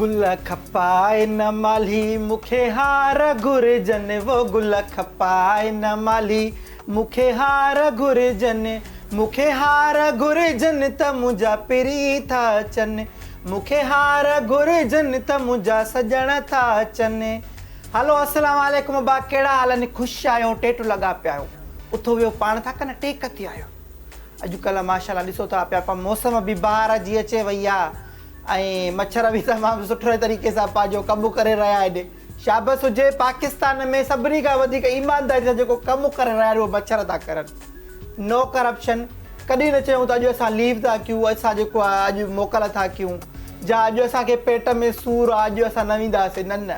گل کپائي نه مالهي مون کي هار گهرجن وو گل کپائي نه مالهي مون کي هار گهرجن مون کي هار گهرجن ته منهنجا پرين ٿا اچن مون کي هار گهرجن ته منهنجا سڄڻ ٿا اچن هلو السلام عليڪم ابا ڪهڙا حال آهن خوش آهيو ٽيٽ لڳا پيا آهيو اٿو ويهو پاڻ ٿا ڪن ٽيڪ ٿي آهيو اڄڪلهه ماشاءالله ڏسو ٿا پيا پا موسم به بهار جي اچي وئي آ ۽ مڇر به تمام سٺي طريقي سان پنهنجو ڪم ڪري رهيا آهن. شابس هجي پاڪستان ۾ سڀني کان وڌيڪ ايمانداري سان جيڪو ڪم ڪري رهيا آهن اهو مڇر ٿا ڪرن. نو ڪرپشن ڪڏهن نه چيون ته اڄ اسان ليو ٿا ڪيون اسان جيڪو آهي اڄ موڪل ٿا ڪيون جا اڄ اسان کي پيٽ ۾ سور آهي اڄ اسان نه وينداسين نه نه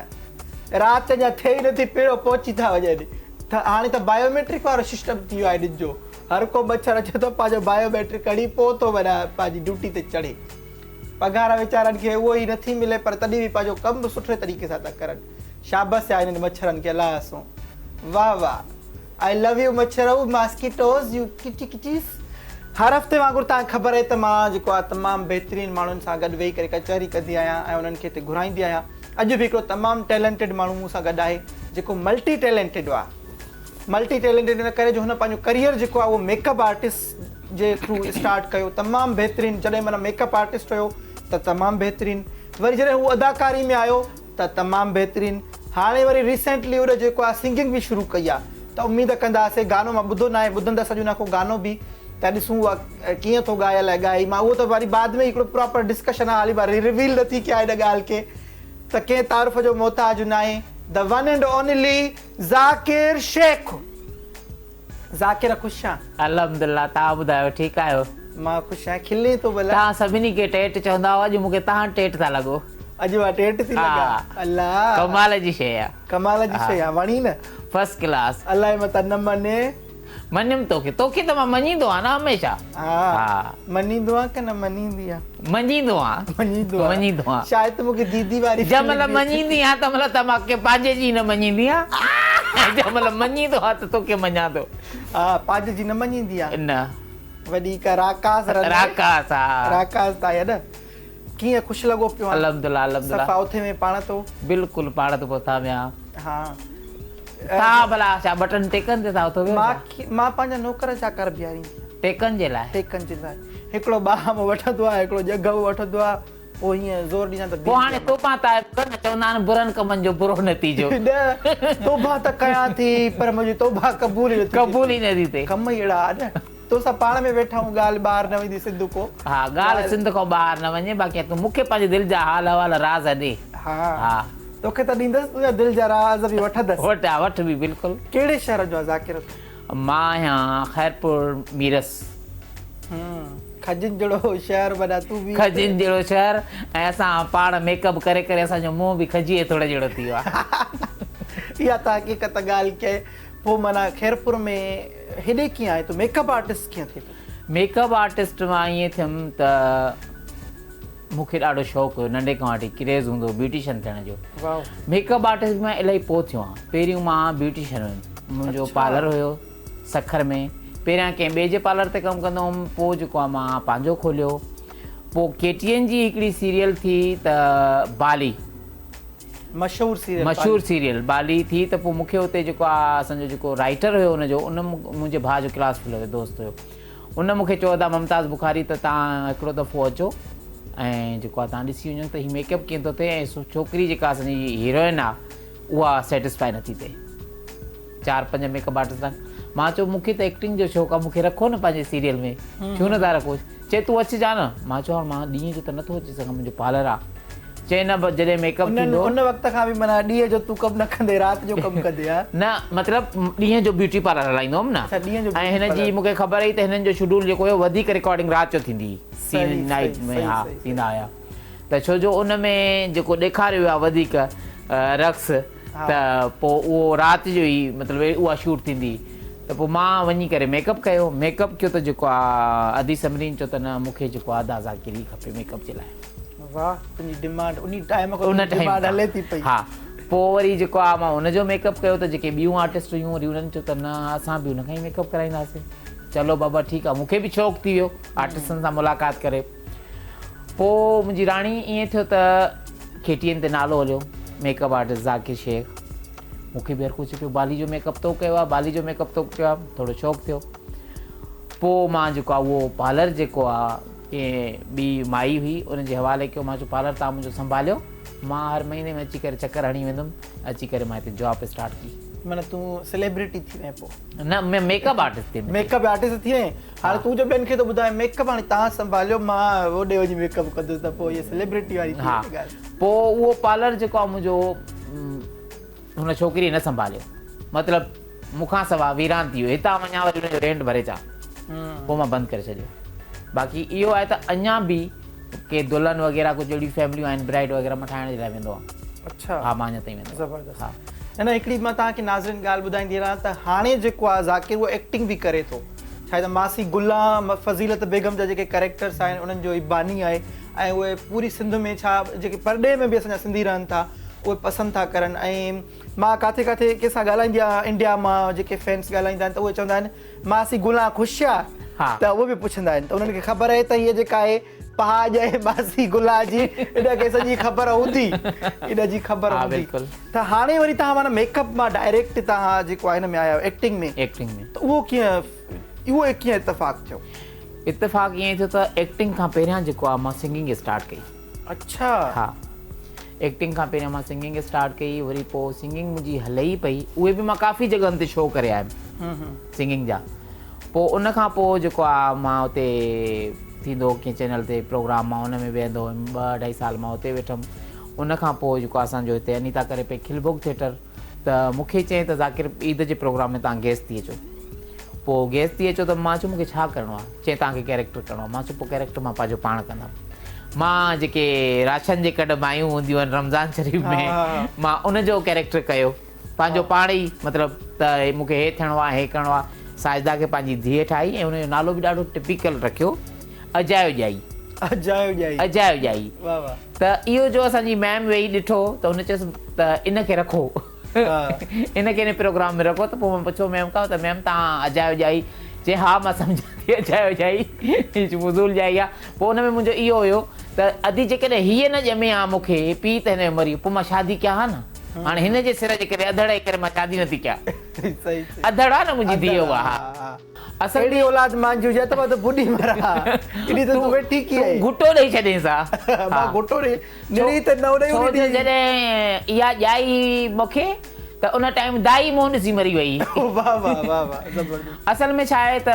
رات اڃا ٿئي ئي نٿي پيڙو پهچي ٿا وڃن ته هاڻي ته بايوميٽرڪ وارو سسٽم ٿي ويو آهي هنن جو هر ڪو مڇر اچي ٿو پنهنجو بايوميٽرڪ هڻي پوء ٿو معنيٰ پنهنجي ڊيوٽي تي چڙهي. پگهار ويچارن کي اهو ئي نٿي ملي پر تڏهن به پنهنجو ڪم به سٺي طريقي سان ٿا ڪرن. شابس آهي انهن مڇرن کي الله سون. واه واه آئي لو يو مڇرؤ ماسڪيٽوز يو ڪٽي ڪٽيز. هر هفتي وانگر توهان کي خبر آهي ته مان جيڪو آهي تمام بهترين ماڻهن سان گڏ ويهي ڪري ڪچهري ڪندي آهيان ۽ انهن کي هتي گهرائيندي آهيان. اڄ به هڪڙو تمام ٽيلنٽيڊ ماڻهو مون سان گڏ آهي جيڪو ملٽي ٽيلنٽيڊ آهي. ملٽي ٽيلنٽيڊ ان ڪري جو هن پنهنجو ڪريئر جيڪو آهي اهو ميڪ اپ آرٽسٽ جي ٿرو اسٽارٽ ڪيو تمام بهترين جڏهن معنيٰ ميڪ اپ آرٽسٽ هيو ته تمام بهترين وري جڏهن هو اداڪاري ۾ آيو ته تمام بهترين هاڻي وري ريسينٽلي هن جيڪو آهي سنگنگ به شروع ڪئي آهي ته اميد ڪنداسي گانو مان ٻڌو ناهي ٻڌندس اڄ ان کان گانو به ته ڏسون اها ڪيئن ٿو ڳائي الائي ڳائي مان اهو ته وري بعد ۾ هڪڙو پراپر ڊسڪشن آهي حالي مان ريويل نٿي ڪيان هن ڳالهه کي ته ڪنهن تعارف جو محتاج ناهي the one and only Zakir Shaikh Zakir خوش آن. الحمدلله توهان ٻڌايو ٺيڪ آهيو. مان خوش آهيان کلين ٿو ڀلا. توهان سڀني کي ٽيٽ چوندا هئا اڄ مون کي توهان ٽيٽ ٿا لڳو. اڄ مان ٽيٽ ٿي لڳان الله. ڪمال جي شيء آ. ڪمال جي شيء آ وڻي نه. First class. الائي متان نه مڃي. مڃيم توکي توکي ته مان مڃيندو آهيان نه هميشه. ها مڃيندو آهين ڪه نه مڃيندي آهين. مڃيندو آهيان. مڃيندو آهين. مڃيندو آهيان. شايد ته مونکي ديدي واري جنهن مهل مڃيندي آهيان تنهن مهل ته مان ڪنهن پنهنجي جي نه مڃيندي آهيان جنهن مهل مڃيندو آهيان ته توکي مڃان ٿو. ها پنهنجي جي نه مڃيندي آهين. نه. وڏي ڪا راڪاس رن. راڪاس ها. راڪاس ته آهي نه. ڪيئن خوش لڳو پيو آهين. الحمدلله الحمدلله. صفا اٿي وئين پاڻ تو. بلڪل پاڻ ته پوء ٿا ويان. ها. تان ڀلا ڇا ٻٽن ٽيڪن تي ٿا اٿو ويهو ڇا؟ مان پنهنجا نوڪر چاڪر بيهاريندي آهيان. ٽيڪن جي لاء؟ ٽيڪن جي لاء. هڪڙو ٻانهن به وٺندو آهي هڪڙو ڄنگهه به وٺندو آهي پوء هيئن زور ڏيندا ته پوء هاڻي توبه تائب ڪر نه چوندا آهن برن ڪمن جو برو نتيجو. نه توبه ته ڪيان ٿي پر منهنجي توبه قبول ئي نٿي ٿئي. قبول ئي نٿي ٿئي. ڪم ئي اهڙا آهن نه. توسان پاڻ ۾ ويٺا آهيون ڳالهه ٻاهر نه ويندي سنڌ ڪو. ها ڳالهه سنڌ کان ٻاهر نه وڃي باقي تون مون کي پنهنجي دل جا حال احوال راز ڏي. ها ها توکي ته ڏيندس تنهنجا دل جا راز به وٺندس. وٺ ها وٺ به بلڪل. ڪهڙي شهر جو آهين ذاڪر تون؟ مان آهيان خيرپور ميرس. کجين جهڙو شهر وڏا تون به. کجين جهڙو شهر ۽ اسان پاڻ ميڪ اپ ڪري ڪري اسان جو منهن به کجيء ٿڙ جهڙو ٿي ويو آهي. اها ته حقيقت ڳالهه ڪئي. پوء معنيٰ خيرپور ۾ هيڏي ڪيئن آئين تون ميڪ اپ آرٽسٽ ڪيئن ٿي تون؟ ميڪ اپ آرٽسٽ مان ائين ٿيم ته مون کي ڏاڍو شوق هيو ننڍي کان وٺي ڪريز هوندو هو بيوٽيشن ٿيڻ جو. ميڪ اپ آرٽسٽ مان الاهي پوء ٿيو آهيان پهريون مان بيوٽيشن هيم منهنجو پارلر هيو سکر ۾ پهريان ڪنهن ٻئي جي پارلر تي ڪم ڪندو هوم پوء جيڪو آهي مان پنهنجو کوليو پوء ڪي ٽي اين جي هڪڙي سيريل ٿي ته بالي مشهور سيريل مشهور سيريل بالي ٿي ته پوء مونکي اتي جيڪو آ اسان جو جيڪو رائيٽر هيو ان جو ان منهنجي ڀاء جو ڪلاس فيلو هيو دوست هيو ان مونکي چيو ادا ممتاز بخاري ته تان هڪڙو دفعو اچو ۽ جيڪو آ تان ڏسي وڃو ته هي ميڪ اپ ڪيئن ٿو ٿئي ۽ ڇوڪري جيڪا اسان جي هيروئن آ اها سيٽسفائي نٿي ٿئي چار پنج ميڪ اپ آرٽسٽ آهن مان چيو مونکي ته ايڪٽنگ جو شوق آ مونکي رکو نه پنهنجي سيريل ۾ ڇو نه ٿا رکو چي تون اچجان نه مان چيو مان ڏينهن جو ته نٿو اچي سگهان منهنجو پارلر آ چي نه جڏهن ميڪ اپ ٿيندو ان وقت کان به معنيٰ ڏينهن جو تون ڪم نه ڪندي رات جو ڪم ڪندي ها نه مطلب ڏينهن جو بيوٽي پارلر هلائيندو هوم نه ۽ هن جي مونکي خبر هئي ته هنن جو شيڊول جيڪو هيو وڌيڪ رڪارڊنگ رات جو ٿيندي هئي سين نائٽ ۾ ها ٿيندا هيا ته ڇو جو ان ۾ جيڪو ڏيکاريو ويو آهي وڌيڪ رقص ته پوء اهو رات جو ئي مطلب اها شوٽ ٿيندي ته پوء مان وڃي ڪري ميڪ اپ ڪيو ميڪ اپ ڪيو ته جيڪو آ ادي ثمرين چيو ته نه مون کي جيڪو آ ادا ذاڪر ئي کپي ميڪ اپ جي لاء. واھ تنهنجي ڊمانڊ انهي ٽائيم کان تنهنجي ڊمانڊ هلي ٿي پئي. ها پوء وري جيڪو آ مان ان جو ميڪ اپ ڪيو ته جيڪي ٻيون آرٽسٽ هيون وري انهن چيو ته نه اسان به ان کان ئي ميڪ اپ ڪرائينداسين چلو بابا ٺيڪ آ مون کي به شوق ٿي ويو آرٽسٽن سان ملاقات ڪري. پوء منهنجي راڻي ائين ٿيو ته ڪي ٽي اين تي نالو هليو makeup artist Zakir Shaikh. مون کي به هر ڪو چئي پيو بالي جو ميڪ اپ تو ڪيو آهي بالي جو ميڪ اپ تو ڪيو آهي ٿورو شوق ٿيو. پوء مان جيڪو آهي اهو پارلر جيڪو آهي ڪنهن ٻي مائي هئي ان جي حوالي ڪيو مان چيو پارلر توهان منهنجو سنڀاليو مان هر مهيني ۾ اچي ڪري چڪر هڻي ويندم اچي ڪري مان هتي جاب اسٽارٽ ڪئي. معنيٰ تون سيليبرٽي ٿي وئين پوء. نه ۾ ميڪ اپ آرٽسٽ ٿي ويم. ميڪ اپ آرٽسٽ ٿي وئين هاڻي تون جو ٻين کي ٿو ٻڌائين ميڪ اپ هاڻي توهان سنڀاليو مان هوڏي وڃي ميڪ اپ ڪندس ته پوء هيء سيليبرٽي واري ٿي وئي نه ڳالهه. پوء اهو پارلر جيڪو آهي منهنجو هن ڇوڪريء نه سنڀاليو مطلب مون کان سوا ويران ٿي ويو هتان وڃان وري ان جو رينٽ ڀري اچان پوء مان بند ڪري ڇڏيو باقي اهو آهي ته اڃا به ڪي دلهن وغيره ڪجهه اهڙيون فيمليون آهن برائيڊ وغيره مان ٺاهڻ جي لاء ويندو آهيان. اڇا ها مان اڃا تائين ويندو آهيان. زبردست ها نه نه هڪڙي مان توهان کي ناظرين ڳالهه ٻڌائيندي رهان ته هاڻي جيڪو آهي ذاڪر اهو ايڪٽنگ به ڪري ٿو ڇا ته ماسي گلان فضيلت بيگم جا جيڪي ڪريڪٽرس آهن انهن جو هي باني آهي ۽ اهي پوري سنڌ ۾ ڇا جيڪي پرڏيهه ۾ به اسان جا سنڌي رهن ٿا اهي پسند ٿا ڪرن ۽ مان ڪاٿي ڪاٿي ڪنهن سان ڳالهائيندي آهيان انڊيا مان جيڪي فينس ڳالهائيندا آهن ته اهي چوندا آهن ماسي گلان خوش آ ته اهو به پڇندا آهن ته انهن کي خبر آهي ته هيء جيڪا آهي پهاڄ آهي ماسي گلان جي ان کي سڄي خبر هوندي ان جي خبر هوندي ته هاڻي وري توهان معنيٰ ميڪ اپ مان ڊائريڪٽ توهان جيڪو آهي هن ۾ آيا آهيو ايڪٽنگ ۾ ايڪٽنگ ۾ ته اهو ڪيئن اهو ڪيئن اتفاق ٿيو؟ اتفاق ائين ٿيو ته ايڪٽنگ کان پهريان جيڪو آهي مان سنگنگ اسٽارٽ ڪئي. اڇا. ها ايڪٽنگ کان پهريان مان سنگنگ اسٽارٽ ڪئي وري پوء سنگنگ منهنجي هلي ئي پئي اهي به مان ڪافي جڳهن تي شو ڪري آيم سنگنگ جا پوء ان کان پوء جيڪو آ مان اتي ٿيندو هو ڪنهن چينل تي پروگرام مان ان ۾ ويهندو هيم ٻه اڍائي سال مان اتي ويٺم ان کان پوء جيڪو اسان جو هتي انيتا ڪري پئي کل ڀوڳ ٿيٽر ته مون کي چيائين ته ذاڪر عيد جي پروگرام ۾ توهان گيسٽ ٿي اچو. پوء گيسٽ ٿي اچو ته مان چيو مون کي ڇا ڪرڻو آهي؟ چيائين توهان کي ڪيريڪٽر ڪرڻو آهي. مان چيو پوء ڪيريڪٽر مان پنهنجو پاڻ ڪندم. مان جيڪي راشن جي ڪڍ مايون هونديون آهن رمضان شريف ۾ مان ان جو ڪيريڪٽر ڪيو پنهنجو پاڻ ئي مطلب ته مون کي هي ٿيڻو آهي هي ڪرڻو آهي. ساجده کي پنهنجي ڌيء ٺاهي ۽ ان جو نالو به ڏاڍو ٽپيڪل رکيو اجايو ڄائي. اجايو ڄائي. اجايو ڄائي. واه واه. ته اهو جو اسان جي ميم ويهي ڏٺو ته هن چيس ته ان کي رکو ان کي ان پروگرام ۾ رکو ته پوء مان پڇيو ميم کان ته ميم توهان اجايو ڄائي چي ها مان سمجهان ٿي اجايو ڄائي فضول ڄائي آ پوء ان ۾ منهنجو اهو هيو ته ادي جيڪڏهن هيء نه ڄمي ها مون کي پيء ته هن جو مري ويو پوء مان شادي ڪيان ها نه هاڻي هن جي سر جي ڪري اڌڙ جي ڪري مان شادي نٿي ڪيان اڌڙ آ نه منهنجي ڌيء اها. اصل اهڙي اولاد مانجي هجي ها ته مان ته ٻڏي مران ها. ايڏي ته تون ويٺي ڪيئن آهين. تون گهٽو ڏئي ڇڏينس ها. مان گهٽو ڏئي نڙي ته نه اڏئي ڇو جو جڏهن اها ڄائي مون کي ته ان ٽائيم دائي منهن ڏسي مري وئي. واه واه واه واه زبردست. اصل ۾ ڇا آهي ته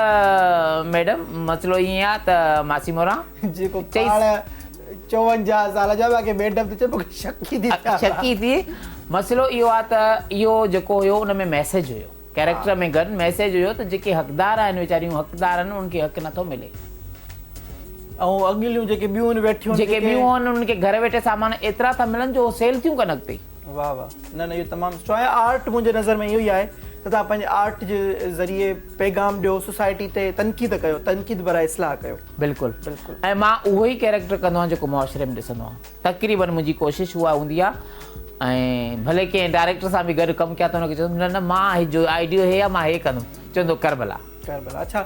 ميڊم مسئلو ائين آهي ته ماسي موران جيڪو پاڻ 54 سال جو آهي باقي ميڊم ته چئي مون کي شڪ ئي ٿي ٿيان. شڪ ئي ٿي مسئلو اهو آهي ته اهو جيڪو هيو ان ۾ ميسيج هيو. ڪيريڪٽر ۾ گڏ ميسيج هيو ته جيڪي حقدار آهن ويچاريون حقدار آهن انهن کي حق نٿو ملي. ۽ اڳليون جيڪي ٻيون آهن ويٺيون جيڪي ٻيون آهن انهن کي گهر ويٺي سامان ايترا ٿا ملن جو هو سيل ٿيون ڪن اڳتي. واه واه نه نه اهو تمام سٺو آهي آرٽ منهنجي نظر ۾ اهو ئي آهي ته توهان پنهنجي آرٽ جي ذريعي پيغام ڏيو سوسائٽي تي تنقيد ڪيو تنقيد براء اصلاح ڪيو. بلڪل بلڪل ۽ مان اهو ئي ڪيريڪٽر ڪندو آهيان جيڪو معاشري ۾ ڏسندو آهيان. تقريبن منهنجي ڪوشش اها هوندي آ ۽ ڀلي ڪنهن ڊائريڪٽر سان به گڏ ڪم ڪيان ته ان کي چوندم نه نه مان هي جو آئيڊيو هي آ مان هي ڪندم چوندو ڪر ڀلا. ڪر ڀلا اڇا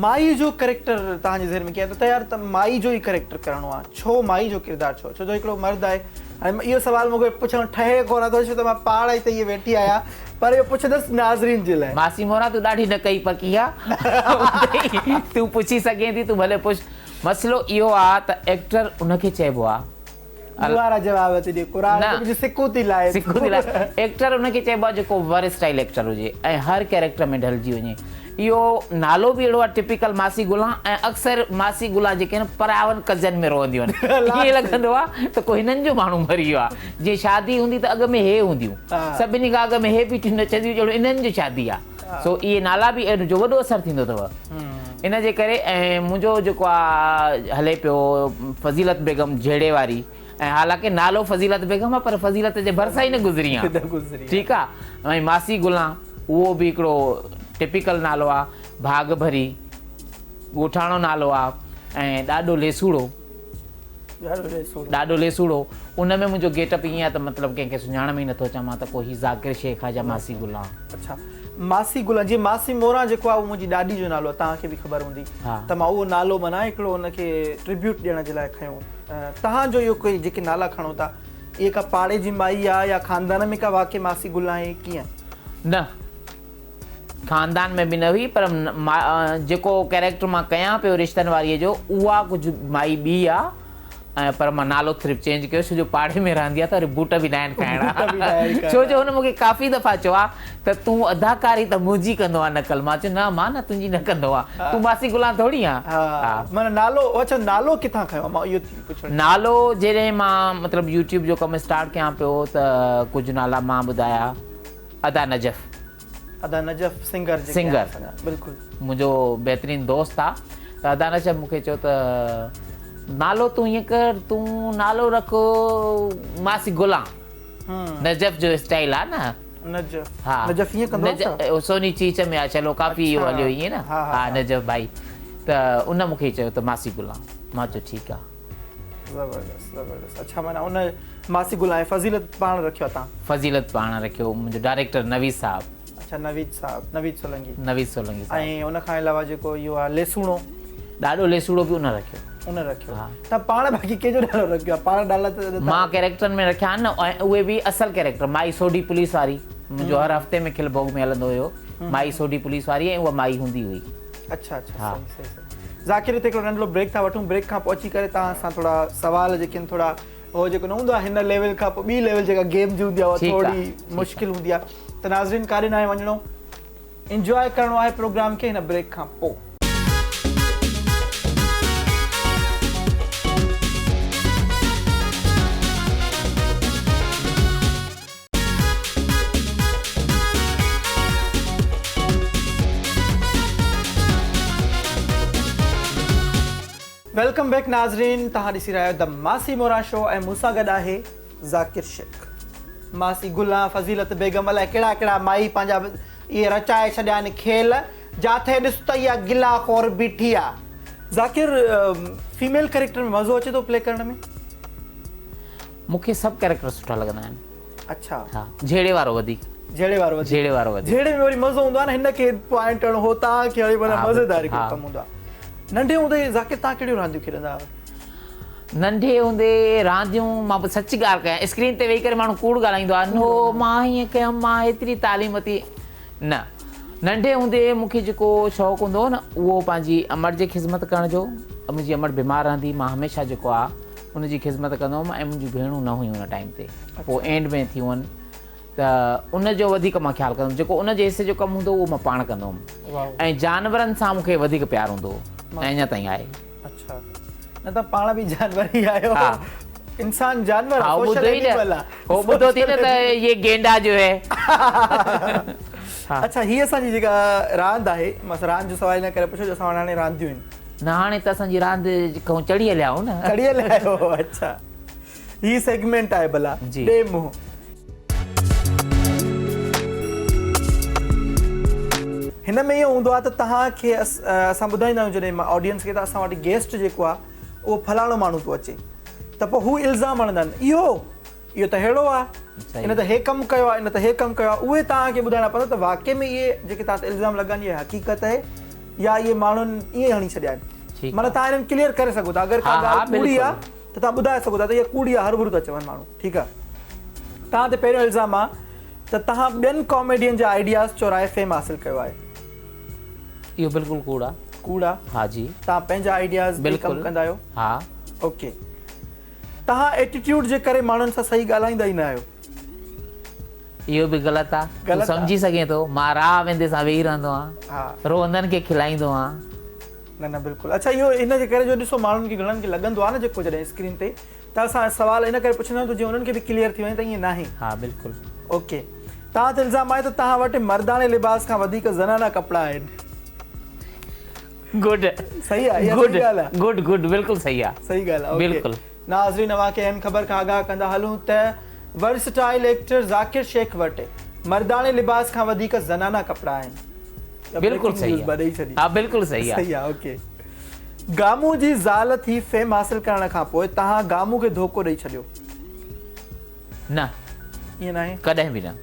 مائي جو ڪريڪٽر توهان جي ذهن ۾ ڪيئن آيو ته يار ته مائي جو ئي ڪريڪٽر ڪرڻو آ ڇو مائي جو ڪردار ڇو ڇو جو هڪڙو مرد آهي هاڻي اهو سوال مون کي پڇڻ ٺهي ڪونه ٿو ڇو ته مان پاڻ هتي هيئن ويٺي آهيان پر اهو پڇندس ناظرين جي لاء. ماسي موران تون ڏاڍي نه ڪئي پڪي آ تون پڇي سگهين ٿي تون ڀلي پڇ. مسئلو اهو آ ته ايڪٽر ان کي چئبو آ. مون وارا جواب ٿي ڏي قرآن ته ڪجهه سڪون ٿي لاهي. سڪون ٿي لاهي ايڪٽر ان کي چئبو آ جيڪو ورسٽائل ايڪٽر هجي ۽ هر ڪيريڪٽر ۾ ڍلجي وڃي. اهو نالو به اهڙو آ ٽپيڪل ماسي گلان ۽ اڪثر ماسي گلان جيڪي آهن پراون قضين ۾ روئنديون آهن. ائين لڳندو آ ته ڪو هنن جو ماڻهو مري ويو آ. جيئن شادي هوندي ته اڳ ۾ هي هونديون. سڀني کان اڳ ۾ هي بيٺيون نچنديون ڄڻ انهن جي شادي آ. سو اهي نالا به ان جو وڏو اثر ٿيندو اٿو ان جي ڪري ۽ منهنجو جيڪو آ هلي پيو فضيلت بيگم جهيڙي واري ۽ حالانڪه نالو فضيلت بيگم آ پر فضيلت جي ڀرسان ئي نه گذري آ ٺيڪ آ ۽ ماسي گلان اهو به هڪڙو ٽپيڪل نالو آ ڀاڳ ڀري ڳوٺاڻو نالو آ ۽ ڏاڏو ليسوڙو ڏاڏو ليسوڙو ان ۾ منهنجو گيٽ اپ ائين آهي ته مطلب ڪنهن کي سڃاڻ ۾ ئي نٿو اچان مان ته ڪو هي ذاڪر شيخ آهي يا ماسي گلان. اڇا ماسي گلان جيئن ماسي موران جيڪو آهي اهو منهنجي ڏاڏي جو نالو آهي توهان کي به خبر هوندي ته مان اهو نالو معنيٰ هڪڙو ان کي ٽربيوٽ ڏيڻ جي لاء کنيو توهان جو اهو ڪوئي جيڪي نالا کڻو ٿا اها ڪا پاڙي جي مائي آ يا خاندان ۾ ڪا واقعي ماسي گلان آهي ڪيئن؟ نه خاندان ۾ به نه هئي پر جيڪو ڪيريڪٽر مان ڪيان پيو رشتن واريء جو اها ڪجهه مائي ٻي آ ۽ پر مان نالو صرف چينج ڪيو ڇو جو پاڙي ۾ رهندي آ ته وري بوٽ به ناهن کائڻا ڇو جو هن مونکي ڪافي دفعا چيو آ ته تون اداڪاري ته منهنجي ڪندو آ نقل مان چيو نه مان نه تنهنجي نه ڪندو آ تون ماسي گلان ٿوري آ ها معنيٰ نالو اڇا نالو ڪٿان کنيو مان اهو ٿي پڇڻ نالو جڏهن مان مطلب يوٽيوب جو ڪم اسٽارٽ ڪيان پيو ته ڪجهه نالا مان ٻڌايا ادا نجف. ادا نجف سنگر جيڪي آهن اسان جا بلڪل. منهنجو بهترين دوست آ ته ادا نجف مون کي چيو ته نالو تون ائين ڪر تون نالو رک ماسي گلان نجف جو اسٽائيل آ نه نجف ها نجف ائين ڪندو آ ڇا؟ سوني چيچ ۾ آ چلو ڪافي اهو هليو ائين نه ها نجف ڀائي ته ان مون کي چيو ته ماسي گلان مان چيو ٺيڪ آ. زبردست زبردست اڇا معنيٰ ان ماسي گلان ۽ فضيلت پاڻ رکيو آ تان. فضيلت پاڻ رکيو منهنجو ڊائريڪٽر نويد صاحب. اڇا نويد صاحب نويد سولنگي. نويد سولنگي صاحب. ۽ ان کان علاوه جيڪو اهو آ ليسوڻو. ڏاڏو ليسوڙو به ان رکيو. ان رکيو ته پاڻ باقي ڪنهن جو نالو رکيو آ پاڻ نالا ته. مان ڪيريڪٽرن ۾ رکيا آهن نه ۽ اهي به اصل ڪيريڪٽر مائي سوڍي پوليس واري منهنجو هر هفتي ۾ کل ڀوڳ ۾ هلندو هيو مائي سوڍي پوليس واري ۽ اها مائي هوندي هئي. اڇا اڇا صحيح صحيح صحيح ذاڪر هتي هڪڙو ننڍڙو بريڪ ٿا وٺون بريڪ کان پوء اچي ڪري توهان سان ٿورا سوال جيڪي آهن ٿورا هو جيڪو نه هوندو آهي هن ليول کان پوء ٻي ليول جيڪا گيم جي هوندي آهي اها ٿوري مشڪل هوندي آهي ته ناظرين ڪاڏي ناهي وڃڻو انجواء ڪرڻو آهي پروگرام کي هن بريڪ کان پوء. Welcome back ناظرين توهان ڏسي رهيا آهيو د ماسي موران شو ۽ مون سان گڏ آهي ذاڪر شيخ ماسي گلان فضيلت بيگم الائي ڪهڙا ڪهڙا مائي پنهنجا اهي رچائي ڇڏيا آهن کيل جاٿي ڏس ته اها گلا خور بيٺي آ. ذاڪر فيميل ڪريڪٽر ۾ مزو اچي ٿو پلي ڪرڻ ۾؟ مون کي سڀ ڪيريڪٽر سٺا لڳندا آهن. اڇا. ها جهيڙي وارو وڌيڪ. جهيڙي وارو وڌيڪ. جهيڙي وارو وڌيڪ. جهيڙي ۾ وري مزو هوندو آهي نه هن کي پوائنٽ هڻو هو تان کي هڻي معنيٰ مزيدار هڪڙو ڪم هوندو آهي. ننڍي هوندي ذاڪر تان ڪهڙيون رانديون کيڏندا هئا؟ ننڍي هوندي رانديون مان به سچ ڳالهه ڪيان اسڪرين تي ويهي ڪري ماڻهو ڪوڙ ڳالهائيندو آهي نو مان هيئن ڪيم مان هيتري تعليم ورتي نه ننڍي هوندي مون کي جيڪو شوق هوندو هو نه اهو پنهنجي امڙ جي خدمت ڪرڻ جو منهنجي امڙ بيمار رهندي مان هميشه جيڪو آهي ان جي خدمت ڪندو هئم ۽ منهنجون ڀيڻون نه هيون ان ٽائيم تي پوء اينڊ ۾ ٿيون هن ته ان جو وڌيڪ مان خيال ڪندو هئم جيڪو ان جي حصي جو ڪم هوندو هو اهو مان پاڻ ڪندو هئم ۽ جانورن سان مون کي وڌيڪ پيار هوندو هو ۽ اڃا تائين آهي. اڇا نه ته پاڻ به جانور ئي آهيو انسان جانور آهي سوشل اينيمل آهي. هو ٻڌو ٿي نه ته يي گينڊا جو هي. اڇا هي اسان جي جيڪا راند آهي مان راند جو سوال ان ڪري پڇيو جو اسان وٽ هاڻي رانديون آهن. نه هاڻي ته اسان جي راند کان چڙهي هليا آهيون نه. چڙهي هليا آهيو اڇا هي سيگمينٽ آهي ڀلا ڏي منهن. هن ۾ اهو هوندو آهي ته توهان کي اسان ٻڌائيندا آهيون جڏهن آڊينس کي ته اسان وٽ گيسٽ جيڪو آهي اهو فلاڻو ماڻهو ٿو اچي ته پوء هو الزام هڻندا آهن اهو اهو ته ههڙو آهي، ان ته هي ڪم ڪيو آهي، ان ته هي ڪم ڪيو آهي، اهي توهان کي ٻڌائڻا پوندا ته واقعي ۾ اهي جيڪي توهان تي الزام لڳا آهن اهي حقيقت آهي يا اهي ماڻهن ائين ئي هڻي ڇڏيا آهن. معنيٰ توهان انهن ڪليئر ڪري سگهو ٿا اگر ڪا ڳالهه ڪوڙي آهي ته توهان ٻڌائي سگهو ٿا ته اها ڪوڙي آهي هروڀرو ٿا چون ماڻهو ٺيڪ آهي. توهان تي پهريون الزام آهي ته توهان ٻين ڪاميڊين جا آئيڊياز چورائي فيم حاصل ڪيو آهي. اهو بلڪل ڪوڙ آهي. ڪوڙ آهي؟ ها جي. توهان پنهنجا آئيڊياز تي ڪم ڪندا آهيو؟ ها. اوڪي. توهان ايٽيٽيوڊ جي ڪري ماڻهن سان صحيح ڳالهائيندا ئي نه آهيو. اهو به غلط آ. تون سمجهي سگهين ٿو. مان راهه ويندي سان ويهي رهندو آهيان. روئندن کي کلائيندو آهيان. نه نه بلڪل. اڇا اهو ان جي ڪري جو ڏسو ماڻهن کي گهڻن کي لڳندو آهي نه جيڪو جڏهن اسڪرين تي ته اسان سوال ان ڪري پڇندا آهيون ته جيئن انهن کي به ڪليئر ٿي وڃي ته ائين ناهي. ها بلڪل. اوڪي. توهان تي الزام آهي ته توهان وٽ مرداڻي لباس کان وڌيڪ زنانا ڪپڙا آهن. گڊ صحيح آ اها صحيح ڳالهه آ. گڊ گڊ بلڪل صحيح آ. صحيح ڳالهه آ اوڪي. بلڪل. ناظرين اوهان کي اهم خبر کان آگاهه ڪندا هلون ته ورسٽائل ايڪٽر ذاڪر شيخ وٽ مرداڻي لباس کان وڌيڪ زنانا ڪپڙا آهن. بلڪل صحيح آ. ها بلڪل صحيح آ. صحيح آ اوڪي. گامو جي زال ٿي فيم حاصل ڪرڻ کان پوء توهان گامو کي ڌوڪو ڏئي ڇڏيو. نه. ائين ناهي؟ ڪڏهن به نه.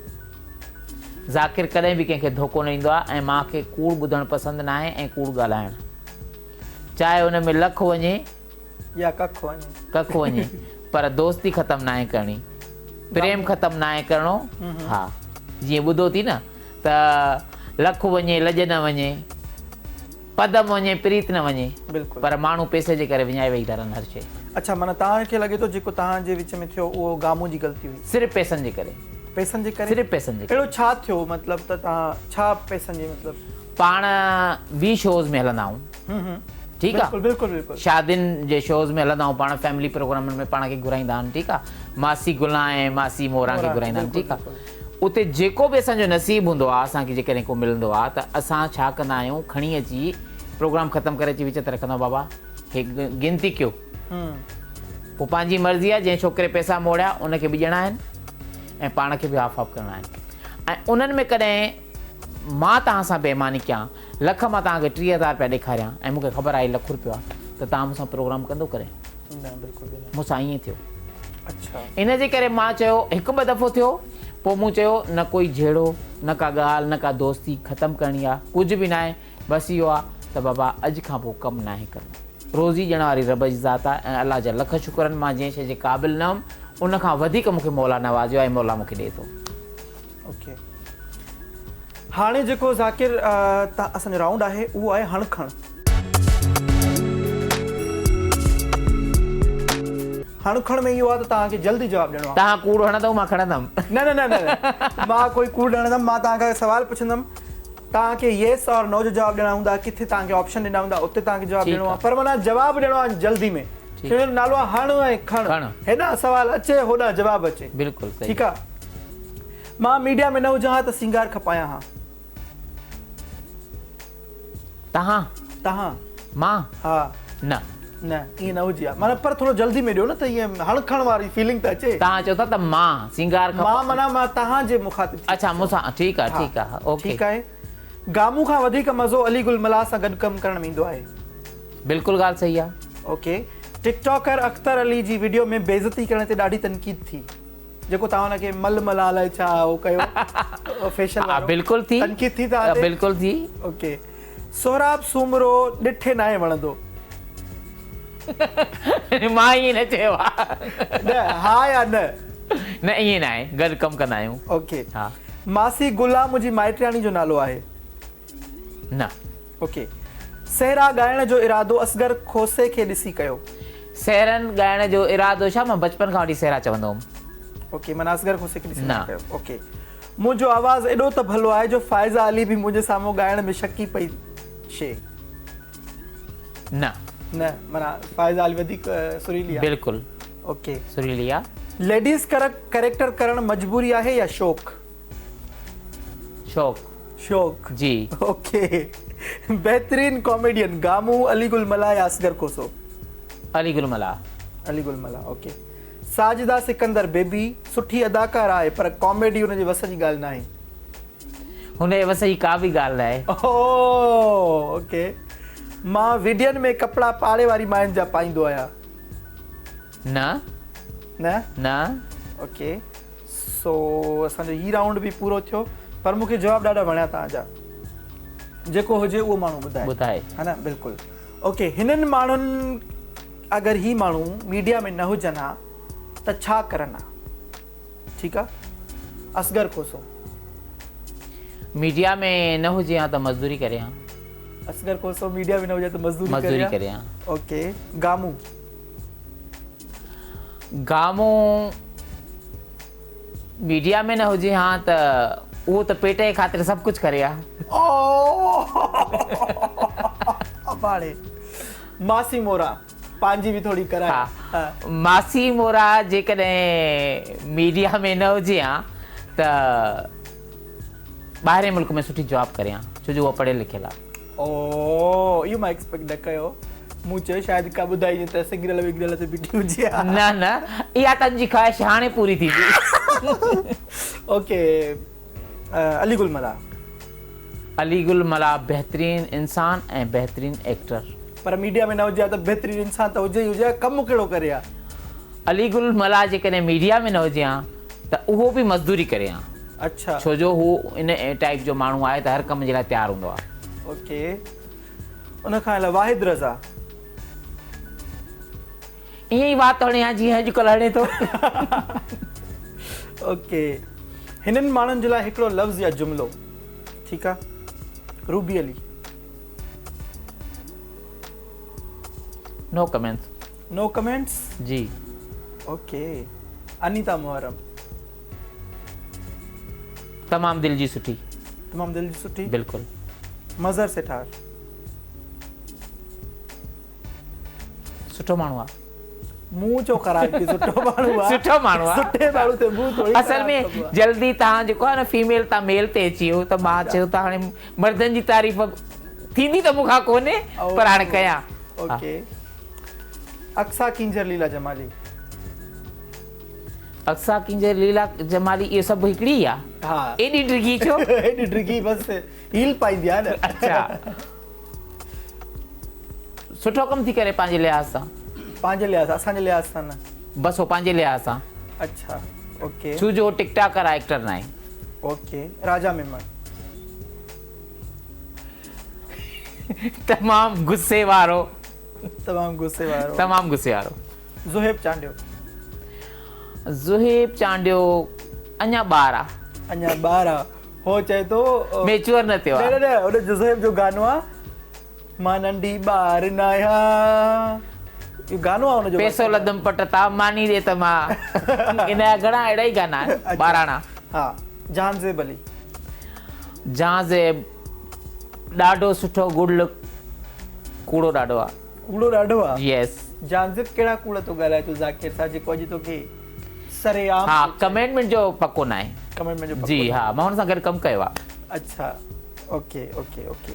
ذاڪر ڪڏهن به ڪنهن کي ڌوڪو نه ڏيندو آهي ۽ مان کي ڪوڙ ٻڌڻ پسند ناهي ۽ ڪوڙ ڳالهائڻ. چاهي ان ۾ لک وڃي. يا ڪک وڃي. ڪک وڃي پر دوستي ختم ناهي ڪرڻي. پريم ختم ناهي ڪرڻو. ها جيئن ٻڌو ٿي نه ته لک وڃي لڄ نه وڃي، پدم وڃي پريت نه وڃي. بلڪل. پر ماڻهو پئسي جي ڪري وڃائي ويهي ٿا رهن هر شيء. اڇا معنيٰ توهان کي لڳي ٿو جيڪو توهان جي وچ ۾ ٿيو اهو گامون جي غلطي هئي. صرف پئسن جي ڪري. پئسن جي ڪري؟ صرف پئسن جي ڪري. اهڙو ڇا ٿيو مطلب ته توهان ڇا پئسن جي مطلب. پاڻ به شوز ۾ هلندا آهيون ٺيڪ آ بلڪل بلڪل بلڪل. شادين جي شوز ۾ هلندا آهيون پاڻ فيملي پروگرامن ۾ پاڻ کي گهرائيندا آهن ٺيڪ آ ماسي گلان ۽ ماسي موران کي گهرائيندا آهن ٺيڪ آ اتي جيڪو به اسان جو نصيب هوندو آ اسان کي جيڪڏهن ڪو ملندو آ ته اسان ڇا ڪندا آهيون کڻي اچي پروگرام ختم ڪري اچي وچ تي رکندا آهيون بابا هي گنتي ڪيو پوء پنهنجي مرضي آ جنهن ڇوڪري پئسا موڙيا ان کي به ڏيڻا آهن ۽ پاڻ کي به هاف هاف ڪرڻا آهن ۽ انهن ۾ ڪڏهن مان توهان سان بي ايماني ڪيان، لک مان توهان کي 3000 رپيا ڏيکاريان ۽ مون کي خبر آهي لک رپيو آهي ته توهان مون سان پروگرام ڪندو ڪڏهن؟ نه بلڪل به نه. مون سان ائين ٿيو. اڇا. ان جي ڪري مان چيو هڪ ٻه دفعو ٿيو پوء مون چيو نه ڪوئي جهيڙو نه ڪا ڳالهه نه ڪا دوستي ختم ڪرڻي آهي ڪجهه به ناهي بس اهو آهي ته بابا اڄ کان پوء ڪم ناهي ڪرڻو. روزي ڏيڻ واري رب جي ذات آهي ۽ الله جا لک شڪر آهن مان جنهن شيء جي قابل نه هيم ان کان وڌيڪ مون کي مولا نوازيو آهي ۽ مولا مون کي ڏئي ٿو. اوڪي هاڻي جيڪو ذاڪر اسان جو رائونڊ آهي اهو آهي هڻ کڻ. هڻ کڻ ۾ اهو آهي ته توهان کي جلدي جواب ڏيڻو آهي. توهان ڪوڙ هڻندؤ مان کڻندم. نه نه نه نه مان ڪوئي ڪوڙ نه هڻندم مان توهان کان سوال پڇندم توهان کي يس اور نو جو جواب ڏيڻا هوندا ڪٿي توهان کي آپشن ڏنا هوندا اتي توهان کي جواب ڏيڻو آهي پر معنيٰ جواب ڏيڻو آهي جلدي ۾ ڇو جو نالو آهي هڻ ۽ کڻ هيڏانهن سوال اچي هوڏانهن جواب اچي. بلڪل صحيح. ٺيڪ آهي. مان ميڊيا ۾ نه هجان ها ته سينگار کپايان ها. تهان. تهان. مان؟ ها. نه. نه ائين نه هجي ها معنيٰ پر ٿورو جلدي ۾ ڏيو نه ته ائين هڻ کڻ واري فيلنگ ته اچي. تهان چئو ٿا ته مان سينگار کپا. مان معنيٰ مان تهان جي مخاطب ٿي. اڇا مون سان ٺيڪ آ ٺيڪ آ اوڪي. ٺيڪ آهي. گامون کان وڌيڪ مزو علي گل ملاح سان گڏ ڪم ڪرڻ ۾ ايندو آهي. بلڪل ڳالهه صحيح آ. اوڪي. ٽڪ ٽاڪر اختر علي جي وڊيو ۾ بيعزتي ڪرڻ تي ڏاڍي تنقيد ٿي. جيڪو توهان ان کي مل ملا الائي ڇا هو ڪيو فيشل وارو بلڪل ٿي تنقيد ٿي توهان تي بلڪل ٿي. اوڪي سهراب سومرو ڏٺي ناهي وڻندو. مان ائين نه چيو آ. نه ها يا نه. نه ائين ناهي گڏ ڪم ڪندا آهيون. اوڪي ها. ماسي گلان منهنجي مائٽياڻي جو نالو آهي. نه. اوڪي سهرا ڳائڻ جو ارادو اصغر کوسي کي ڏسي ڪيو. سهرن ڳائڻ جو ارادو ڇا مان بچپن کان وٺي سهرا چوندو هوم. اوڪي معنيٰ اصغر کوسي کي ڏسي نه ڪيو. اوڪي منهنجو آواز ايڏو ته ڀلو آهي جو فائزه علي به منهنجي سامهون ڳائڻ ۾ شڪي پئي شي. نه. نه معنيٰ فائزه علي وڌيڪ سريلي آهي. بلڪل. اوڪي سريلي آهي. ليڊيز ڪريڪٽر ڪرڻ مجبوري آهي يا شوق؟ شوق. شوق. جي. اوڪي بهترين ڪاميڊين گامون علي گل ملاح يا اصغر کوسو؟ علي گل ملاح. علي گل ملاح اوڪي. ساجده سڪندر بيبي سٺي اداڪاره آهي پر ڪاميڊي هن جي وس جي ڳالهه ناهي. هن جي وس جي ڪا به ڳالهه ناهي. اوڪي مان ويڊين ۾ ڪپڙا پاڙي واري ماين جا پائيندو آهيان. نه. نه؟ نه. اوڪي سو اسان جو هي رائونڊ به پورو ٿيو پر مون کي جواب ڏاڍا وڻيا توهان جا جيڪو هجي اهو ماڻهو ٻڌائي ٻڌائي ها نه بلڪل اوڪي هنن ماڻهن اگر هي ماڻهو ميڊيا ۾ نه هجن ها ته ڇا ڪرن ها ٺيڪ آ اصغر کوسو ميڊيا ۾ نه هجي ها ته مزدوري ڪري ها. اصغر کوسو ميڊيا ۾ نه هجي ها ته مزدوري ڪري ها. اوڪي گامون. گامون ميڊيا ۾ نه هجي ها ته اهو ته پيٽ جي خاطر سڀ ڪجهه ڪري ها. اباڻي ماسي مورا پنهنجي به ٿوري ڪرائي. ها ماسي مورا جيڪڏهن ميڊيا ۾ نه هجي ها ته ٻاهرين ملڪ ۾ سٺي جاب ڪري ها ڇو جو اها پڙهيل لکيل آهي. او اهو مان ايڪسپيڪٽ نه ڪيو مون چيو شايد ڪا ٻڌائي جي ته سگرل وگرل تي بيٺي هجي ها. نه نه اها تنهنجي خواهش هاڻي پوري ٿيندي. اوڪي علي گل ملاح. علي گل ملاح بهترين انسان ۽ بهترين ايڪٽر. پر ميڊيا ۾ نه هجي ها ته بهترين انسان ته هجي ئي هجي ها ڪم ڪهڙو ڪري ها. علي گل ملاح جيڪڏهن ميڊيا ۾ نه هجي ها ته اهو به مزدوري ڪري ها. اڇا. ڇو جو هو ان ٽائيپ جو ماڻهو آهي ته هر ڪم جي لاء تيار هوندو آهي. اوڪي ان کان علاوه واحد رضا. ائين ئي وات هڻي ها جيئن اڄڪلهه هڻي ٿو. اوڪي هنن ماڻهن جي لاء هڪڙو لفظ يا جملو ٺيڪ آ Ruby Ali. No comments. No comments? جي. اوڪي انيتا محرم. تمام دل جي سٺي. تمام دل جي سٺي. بلڪل. مظهر سيٺار. سٺو ماڻهو آ. مون ڇو خراب ڪي سٺو ماڻهو آ. سٺو ماڻهو آ. سٺي ماڻهو تي منهن ٿوري اصل ۾ جلدي تهان جيڪو آ نه فيميل تان ميل تي اچي ويو ته مان چيو ته هاڻي مردن جي تعريف ٿيندي ته مون کان ڪونهي پر هاڻي ڪيان. اوڪي اقصيٰ ڪينجهر ليلا جمالي. اقصيٰ ڪينجهر ليلا جمالي اهو سڀ هڪڙي ئي آ. ها. ايڏي ڊگهي ڇو؟ ايڏي ڊگهي بس هيل پائيندي آ نه. اڇا. سٺو ڪم ٿي ڪري پنهنجي لحاظ سان. پنهنجي لحاظ سان اسان جي لحاظ سان نه. بس هو پنهنجي لحاظ سان. اڇا اوڪي. ڇو جو هو ٽڪ ٽاڪر آ ايڪٽر ناهي. اوڪي راجا ميمڻ. تمام غصي وارو. تمام غصي وارو. تمام غصي وارو. زوهيب چانڊيو. زوهيب چانڊيو اڃا ٻار آ. اڃا ٻار آ. هو چئي ٿو. ميچوئر نه ٿيو آ. نه نه ان جو زوهيب جو گانو آ مان ننڍي ٻار ناهيان اهو گانو آ ان جو. پيسو لڌم پٽ تان ماني ڏي ته مان ان جا گهڻا اهڙا ئي گانا آهن ٻاراڻا. ها جهانزيب علي. جهانزيب ڏاڍو سٺو گڊ لڪ ڪوڙو ڏاڍو آ. ڪوڙو ڏاڍو آ. يس. جهانزيب ڪهڙا ڪوڙ ٿو ڳالهائي ٿو ذاڪر سان جيڪو اڄ توکي سرعام ها ڪميٽمينٽ جو پڪو ناهي. ڪميٽمينٽ جو پڪو جي ها مان هن سان گڏ ڪم ڪيو آ. اڇا اوڪي اوڪي اوڪي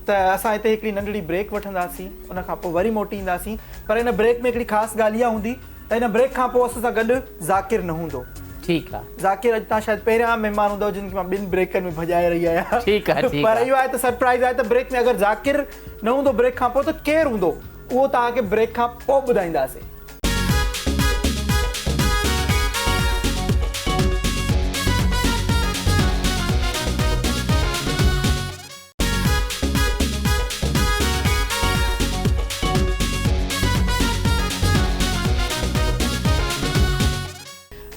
ته اسان هتي هڪڙي ننڍڙي بريڪ وٺنداسين ان کان پوء وري موٽي اينداسين پر ان بريڪ ۾ هڪڙي خاص ڳالهه اها هوندي ته ان بريڪ کان پوء اسان سان گڏ ذاڪر نه هوندو. ٺيڪ آ. ذاڪر اڄ تان شايد پهريان مهمان هوندؤ جن کي مان ٻن بريڪن ۾ ڀڄائي رهي آهيان. ٺيڪ آ ٺيڪ آ. پر اهو آهي ته سرپرائز آهي ته بريڪ ۾ اگر ذاڪر نه هوندو بريڪ کان پوء ته ڪير هوندو اهو توهان کي بريڪ کان پوء ٻڌائينداسين.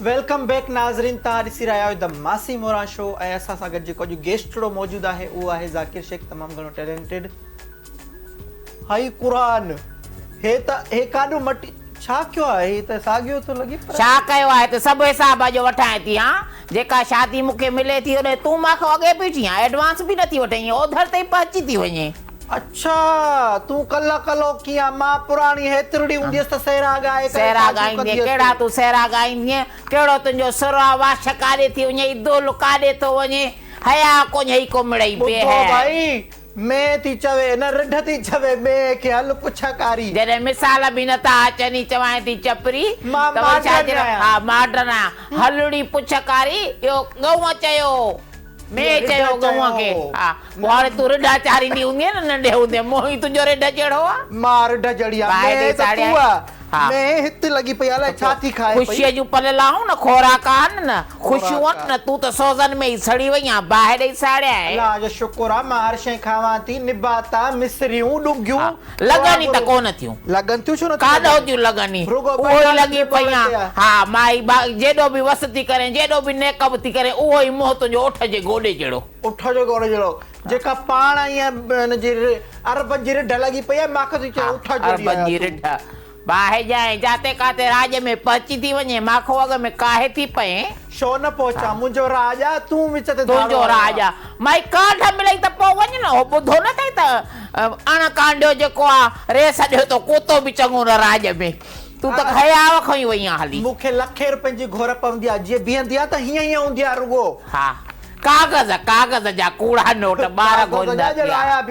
Welcome back ناظرين توهان ڏسي رهيا آهيو د ماسي موران شو ۽ اسان سان گڏ جيڪو اڄ گيسٽڙو موجود آهي اهو آهي ذاڪر شيخ تمام گهڻو ٽيلنٽيڊ هائي قرآن هي ته هي ڪاڏو مٽي ڇا ڪيو آهي هي ته ساڳيو ٿو لڳي پر. ڇا ڪيو آهي ته سڀ حساب اڄ وٺانء ٿي هان جيڪا شادي مون کي ملي ٿي اوڏي تون مان کان اڳي بيٺي آن ايڊوانس به نٿي وٺين ائين اوڌر تي ئي پهچي ٿي وڃين. اڇا تون ڪلهه ڪلهوڪي آن مان پراڻي هيترڙي هونديس ته سهرا ڳائي ڪري سهرا شاديون ڳائيندينء ڪنديس. ڪهڙا تون سهرا ڳائيندينء ڪهڙو تنهنجو سر آ واش ڪاڏي ٿي وڃئي دول ڪاڏي ٿو وڃي حياء ڪونهئي ڪو مڙئي بي ٻڌو حياء. ڀائي مينهن ٿي چوي نه رڍ ٿي چوي مينهن کي هل پڇ ڪاري. جڏهن مثال به نه ٿا اچن ئي چوانء ٿي چپري مان ته وري ڇا ماڊرن چئي آهيان. ها ماڊرن آهيان هلڙي پڇ ڪاري اهو ڳئون چيو مينهن رڍ چيو ڳئون کي چيو. ها پوء هاڻي تون رڍا چاريندي هوندينء نه ننڍي هوندي منهن ئي تنهنجو رڍ جهڙو آ. مان رڍ جهڙي آهيان باهه مينهن ڏئي ته تون ساڙيائين. آ. ها. مينهن هت لڳي پئي آ الائي ڇا ٿي کائي پئي. خوشيء جون پل لاهون نه خوراڪ آهن نه خوشيون آهن نه تون ته سوزن ۾ ئي سڙي وئين آن باهه ڏئي ساڙيائين. الله جو شڪر آ مان هر شيء کاوان ٿي نباتا، مصريون، ڏونگهيون. لڳن ئي ته ڪونه ٿيون. لڳن ٿيون ڇو نه ٿيون لڳن. ڪاڏهون ٿيون لڳن ئي. رڳو اهو ئي لڳي ٻه پئي ڏهه آن. تي آ. ها مائي جيڏو به وس ٿي ڪرين جيڏو به نيڪ اپ ٿي ڪرين اهو ئي منهن تنهنجو اٺ جي گوڏي جهڙو. اٺ جو گوڏي جهڙو. جيڪا پاڻ ائين هن جي عربن جي رڍ لڳي پئي آهي، مان کي ٿي چئي اٺ جهڙي عربن جي آهيان تون. رڍ. باهه ڄائين، جاتي ڪاتي راڄ ۾ پهچي ٿي وڃين، ماکو اڳ ۾ ڪاهي ٿي پئين. ڇو نه پهچان، منهنجو راڄ آ، تون وچ تي ڌاڙو تنهنجو هنيو راڄ آ. آ. مائي ڪانڍ ملئي ته پوء وڃ نه، هو ٻڌو نه اٿئي ته اڻ ڪانڍيو جيڪو آ، ري سڏيو ٿو، ڪتو به چڱو نه راڄ ۾. تون ته حياء کان ئي وئين آن هلي. مون کي لکين روپين جي گهر پوندي آ، جيئن بيهندي آ ته هيئن هيئن هوندي آ رڳو. ها. ڪاغذ، ڪاغذ جا ڪوڙا نوٽ ٻار گهوريندا ٿيا.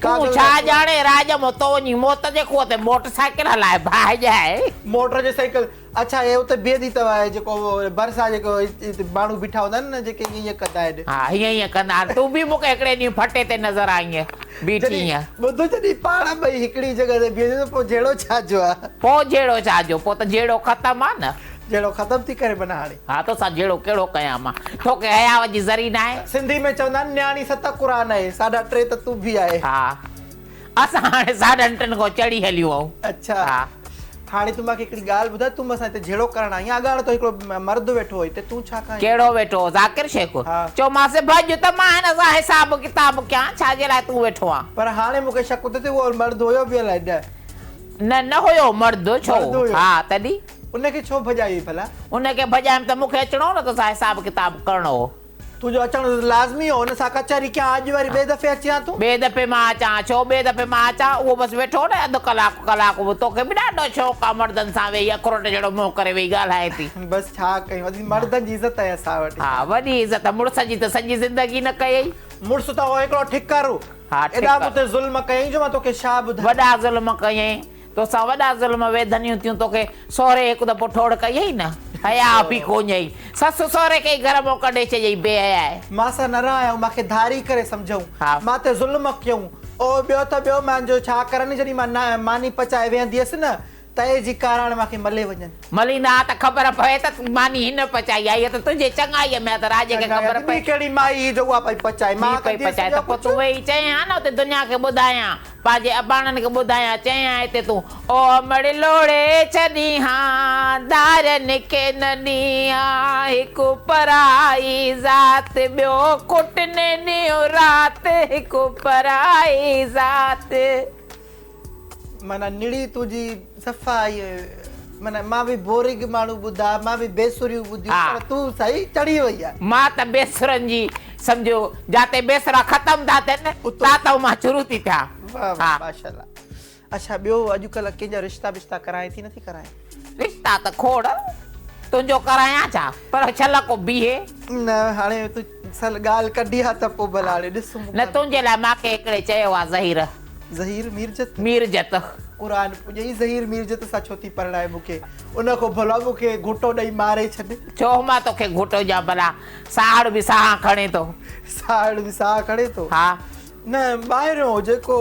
تون ڇا ڄاڻين راڄ مان، تو وڃي موت جي کوهه تي موٽر سائيڪل هلائي باهه ڄائي. موٽر جي سائيڪل، اڇا هي اتي بيهندي اٿو هي جيڪو ڀرسان جيڪو ماڻهو بيٺا هوندا آهن نه جيڪي هيئن هيئن ڪندا آهن. ها هيئن هيئن ڪندا آهن. تون به مون کي هڪڙي ڏينهن ڦٽي تي نظر آئينء بيٺي هئينء. ٻڌ جڏهن پاڻ ٻئي هڪڙي جڳهه تي بيهنديون ته پوء جهيڙو ڇا جو آهي. پوء جهيڙو ڇا جو، پوء ته جهيڙو ختم آهي نه. جهيڙو ختم ٿي ڪري معنيٰ هاڻي. ها توسان جهيڙو ڪهڙو ڪيان مان. توکي حياء جي ذري ناهي. سنڌي ۾ چوندا آهن نياڻي ست قرآن آهي، ساڍا ٽي ته تون به آهي. ها اسان هاڻي ساڍن ٽن کان چڙهي هليون آهيون. اڇا ها. هاڻي تون مان کي هڪڙي ڳالهه ٻڌاء تون مان سان هتي جهيڙو ڪرڻ آئي آهين اڳاڙو ته هڪڙو مرد ويٺو هو هتي تون ڇا کان ڪهڙو ويٺو هو ذاڪر شيخ؟ ها. چيومانس ڀڄ ته مان هن سان حساب ڪتاب ڪيان ڇا جي لاء تون ويٺو آن. پر هاڻي مون کي شڪ ٿو ٿئي اهو مرد هيو به الائي نه. نه نه هيو مرد ڇو؟ مرد هيو. ها تڏهن. ان کي ڇو ڀڄايئي ڀلا؟ ان کي ڀڄايم ته مون کي اچڻو هو نه توسان حساب ڪتاب ڪرڻو هو. تنهنجو اچڻ لازمي هو، هن سان ڪچهري ڪيان اڄ وري ٻئي دفعي اچين ها تون؟ ٻئي دفعي مان اچان ها ڇو ٻئي دفعي مان اچان اهو بس ويٺو هو نه اڌ ڪلاڪ ڪلاڪ به توکي به ڏاڍو شوق آ مردن سان ويهي اکروٽ جهڙو منهن ڪري ويهي ڳالهائين ٿي. بس ڇا ڪيون ادي مردن جي عزت آهي اسان وٽ. ها وڏي عزت مڙس جي ته سڄي زندگي نه ڪيئي. مڙس ته هو هڪڙو ٺڪر ها ايڏا ٺڪر. مون تي ظلم ڪيائين جو مان توکي ڇا ٻڌايان. وڏا ظلم ڪيائين. توسان وڏا ظلم ويڌنيون ٿيون توکي سهري هڪ دفعو ٺوڙ ڪيئي نه حياء به ڪونهيئي سس سهري کي ئي گهر مان ڪڍي ڇڏيئي بي حيائي. مان سان نه رهايائون مان کي ڌاري ڪري سمجهئون ها. مان تي ظلم ڪيئون او ٻيو ته ٻيو مان جو ڇا ڪرن جڏهن مان ماني پچائي ويهندي هيس نه تئي جي ڪاراڻ مان کي ملي وڃن. مليندا ها ته خبر پوي ته ماني هن پچائي آهي اها ته تنهنجي چڱائيء ۾ آهي ته راڄ کي خبر ٻي پئي. ڪهڙي مائي هئي جو اها پئي پچائي مان ٻي پئي ڪندي هيس پچائي ٻيو ته پوء تون ڪجهه. ويهي چئين ها نه اتي دنيا کي ٻڌايان پنهنجي اباڻن کي ٻڌايان چئين ها هتي تون او امڙ لوڙهي ڇڏين ها ڌارين کي نه ڏين ها هڪ پرائي ذات ٻيو ڪٽن ڏينهن رات هڪ پرائي ذات. معنيٰ نڙي تنهنجي صفا ائين معنيٰ مان به بورنگ ماڻهو ٻڌا مان به بي سريون ٻڌيون ها. پر تون سائين چڙهي وئي آهين. مان ته بي سرن جي سمجهو جاتي بي سرا ختم ٿا ٿين تاتئون مان شروع ٿي ٿيان. واه واه ها. ماشاءالله اڇا ٻيو اڄڪلهه ڪنهن جا رشتا بشتا ڪرائين ٿي نٿي ڪرائين؟ رشتا ته کوڙ تنهنجو ڪرايان ڇا پر شل ڪو بيهي. نه هاڻي تون سل ڳالهه ڪڍي ها ته پوء ڀلا هاڻي ڏس مون نه کان. تنهنجي لاء مان کي هڪڙي چيو آ ظهير. ظهير ميرجت. ميرجت. قرآن پڄئي ظهير ميرجت سان ڇو ٿي پرڻائي مون کي ان کان ڀلا مون کي گهوٽو ڏئي ماري ڇڏ. ڇو مان توکي گهوٽو ڏيان ڀلا ساهڙ به ساهه کڻي ٿو. ساهڙ به ساهه کڻي ٿو. ها. نه ٻاهريون هجي ڪو.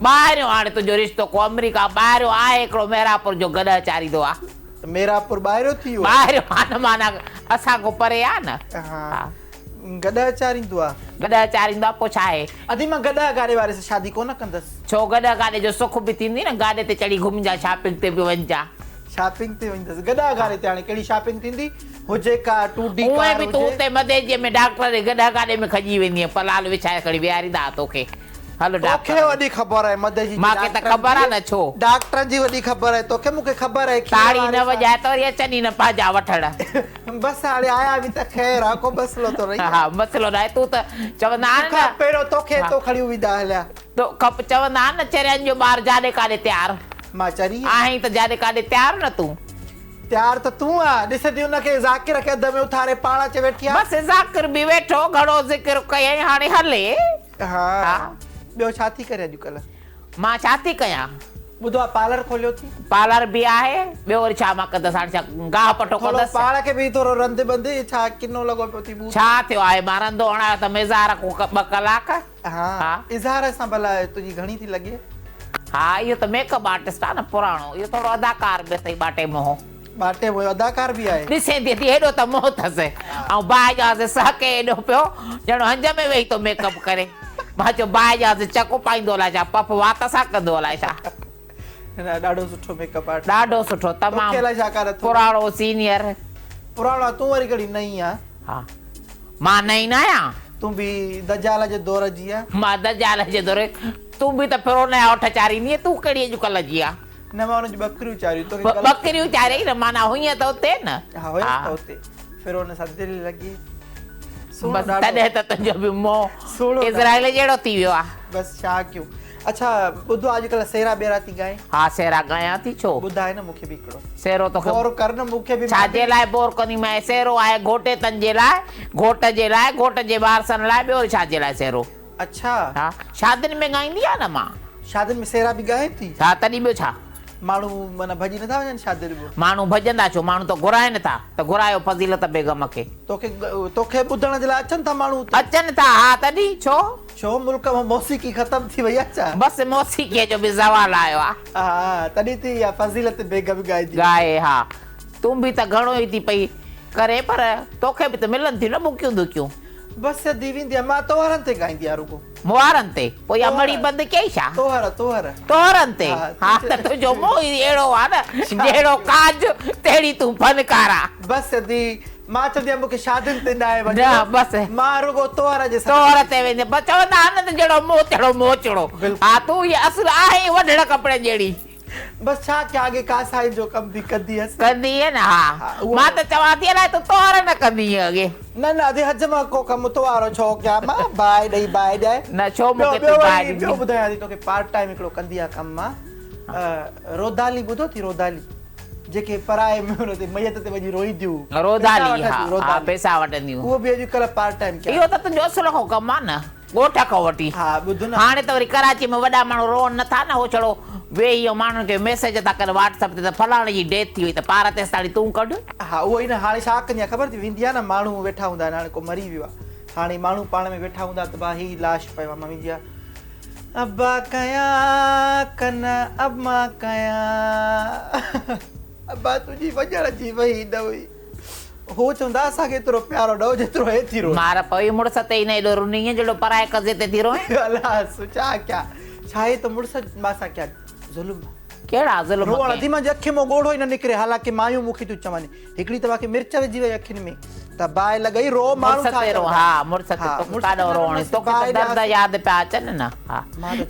ٻاهريون هاڻي تنهنجو رشتو ڪو آمريڪا ٻاهريون آهي هڪڙو ميراپور جو گڏهه چاريندو آ. ته ميراپور ٻاهريون ٿي ويو. ٻاهريون آ نه معنيٰ اسان کان پري آ نه. ها گڏهه چاريندو آ. گڏهه چاريندو آ پوء ڇا آهي. ادي مان گڏهه گاڏي واري سان شادي ڪونه ڪندس. ڇو گڏهه گاڏي جو سک به ٿيندي نه گاڏي تي چڙهي گهمجان شاپنگ تي به وڃجان. شاپنگ تي ويندس گڏهه گاڏي تي هاڻي ڪهڙي شاپنگ ٿيندي هجي ڪا ٽو ڊي هونئن ڪار به تون هجي. اتي مديجي ۾ ڊاڪٽر جي گڏهه گاڏي ۾ کڄي ويندينء پلال وڇائي کڻي ويهاريندا ها توکي هل توکي ڊاڪٽر وڏي خبر آهي مديجي جي مان کي ته ڊاڪٽرن خبر آ جي نه ڇو. ڊاڪٽرن جي وڏي خبر آهي توکي مون کي خبر آهي کير تاڙي واري نه سان. وڄائي ته وري اچن ئي نه پنهنجا وٺڻ. بس هاڻي آيا به ته خير آ ڪو مسئلو ٿو رهي. ها مسئلو ناهي تون ته چوندا آهن توکان نه. پهريون توکي هتو کڻي ويندا هليا. تو کپ چوندا آهن نه چرين جو ٻار جاڏي ڪاڏي تيار. مان چري آهيان. آهين ته جاڏي ڪاڏي تيار نه تون. تيار ته تون آ. ڏسندي ان کي ذاڪر کي اڌ ۾ اٿاري پاڻ اچي ويٺي آ. بس ذاڪر به ويٺو گهڻو ذڪر ڪيائين هاڻي هلي. ها. ٻيو ڇا ٿي ڪرين اڄڪلهه؟ مان ڇا ٿي ڪيان؟ ٻڌو آ پارلر کوليو ٿي. پارلر به آهي ٻيو وري ڇا مان ڪندس هاڻي ڇا گاهه پٺو ٿورو ڪندس. پاڻ کي به ٿورو رند بند ڇا ڪنو لڳو پيو ٿي ٻوٿ. ڇا ٿيو آهي مان رندو هڻايو اٿم اظهار ڪو ٻه ڪلاڪ. ها اظهار سان ڀلا تنهنجي گهڻي ٿي لڳي. ها اهو ته ميڪ اپ آرٽسٽ آ نه پراڻو اهو ٿورو اداڪار به اٿئي ٻاٽي منهن. ٻاٽي منهن اداڪار به آهي. ڏسين ٿي ٿي هيڏو ته منهن اٿس ۽ باهه جو آس سهڪي ايڏو پيو ڄڻ هنج ۾ ويهي ٿو ميڪ اپ ڪري. مان چيو باهه جو آس چڪو پائيندو الائي ڇا پف وات سان ڪندو الائي ڇا. نه ڏاڍو سٺو ميڪ اپ آرٽسٽ. ڏاڍو سٺو تمام توکي الائي ڇا ڪا نٿو پراڻو سينيئر. پراڻو آ تون وري ڪهڙي نئين آ. ها مان نئين نه آهيان. تون به دجال جي دور جي آ. مان دجال جي دور تون به ته فرعون جا اٺ چاريندينء تون ڪهڙي اڄڪلهه جي آ. نه مان ان جون ٻڪريون چاريون توکي غلط. ٻڪريون چاريئي نه معنيٰ هئين ته اتي نه. ها هيس ته اتي فرعون سان دل لڳي. سهڻو بس ڏاڍو. تڏهن ته تنهنجو به منهن سهڻو ڏاڍو. اسرائيل جهڙو ٿي ويو آ. بس ڇا ڪيون. اڇا ٻڌو آ اڄڪلهه سهرا ٻيرا ٿي ڳائين. ها سهرا ڳايان ٿي ڇو. ٻڌاء نه مون کي به هڪڙو. سهرو توکي بور ڪر نه مون کي به ڇا جي لاء بور ڪنديمانء سهرو آهي گهوٽيتن جي لاء گهوٽ جي لاء گهوٽ جي وارثن لاء ٻيو ڇا جي لاء سهرو. اڇا. ها شادين ۾ ڳائيندي آهيان نه مان. شادين ۾ سهرا به ڳائين ٿي. ها تڏهن ٻيو ڇا. ماڻهو معنيٰ ڀڄي نٿا وڃن شادين ۾. ماڻهو ڀڄندا ڇو ماڻهو ته گهرائين ٿا ته گهرايو فضيلت بيگم کي. توکي توکي ٻڌڻ جي لاء اچن ٿا ماڻهو اتي. اچن ٿا ها تڏهن ڇو. ڇو ملڪ مان موسيقي ختم ٿي وئي آ ڇا؟ بس موسيقيء جو به زوال آيو آ. ها تڏهن ٿي اها فضيلت بيگم ڳائيندي. ڳائي ها. تون به ته گهڻو ئي ٿي پئي ڪرين پر توکي به ته ملن ٿيون نه ٻڪيون ڌڪيون. بس ادي ويندي آهيان مان توهرن تي ڳائيندي آهيان رڳو. موهارن تي؟ پوء اها مڙهي بند ڪيئي ڇا؟ توهر توهر. توهرن تي؟ ها ته تنهنجو منهن ئي اهڙو آ نه جهڙو ڪاج تهڙي تون فنڪارا. بس ادي مان چوندي آهيان مون کي شادين تي ناهي وڃڻو. نه بس. مان رڳو توهر جي سڏ توهر تي ويندي بس چوندا آهن نه ته جهڙو منهن تهڙو موچڙو. ها تون هيء اصل آهين ئي وڍڙ ڪپڙن جهڙي. بس ڇا ڪيان اڳي ڪاسائين جو ڪم به ڪندي هيس. ڪندي هئين نه ها. مان ته چوان ٿي الائي تون توهر نه ڪندي هئين اڳي. نه نه ادي حج مان ڪو ڪم تو وارو ڇو ڪيان مان باهه ڏئي باهه ڏيائي. نه ڇو مون کي تون باهه ڏني. ٻيو ٻڌايان ٿي توکي پارٽ ٽائيم هڪڙو ڪندي آ ڪم مان رودالي ٻڌو ٿي رودالي جيڪي پرائي ان تي ميت تي وڃي روئينديون رودالي ها ها پئسا وٺنديون اهو به اڄڪلهه پارٽ ٽائيم ڪيان. اهو ته تنهنجو اصل کان ڪم آ نه. ڳوٺ کان وٺي. ها ٻڌ نه. هاڻي ته وري ڪراچي ۾ وڏا ماڻهو روئن نه ٿا نه هو ڇڙو ويهي ۽ ماڻهن کي ميسيج ٿا ڪن واٽس اپ تي ته فلاڻي جي ڊيٿ ٿي وئي ته پار تيستاڻي تون ڪڍ. ها اهو ئي نه هاڻي ڇا ڪندي آهيان خبر ٿي ويندي آهي نه ماڻهو ويٺا هوندا آهن هاڻي ڪو مري ويو آهي هاڻي ماڻهو پاڻ ۾ ويٺا هوندا ته ڀا هي لاش پيو آهي مان ويندي آهيان ابا ڪيان ڪن اما ڪيان ابا تنهنجي وڃڻ جي وهي نه هئي. هو چوندا اسان کي ايترو پيارو نه هو جيترو هي ٿي روئي. مار پوي مڙس تي ئي نه ايڏو رنينء جهڙو پرائي قضيي تي ٿي روئين. الا ڇا ڪيان ڇا هي ته مڙس مان سان ڪيا ظلم. ڪهڙا ظلم روئڻ ٿي منهنجي اکين مان ڳوڙهو ئي نه نڪري حالانڪه مايون مون کي ٿيون چون هڪڙي ته مانکي مرچ وجهي وئي اکين ۾ ته باهه لڳئي رو ماڻهو ڇا چوندا. ها مڙس تي توکي ڪاڏو روئڻ توکي ته درد ياد پيا اچن نه ها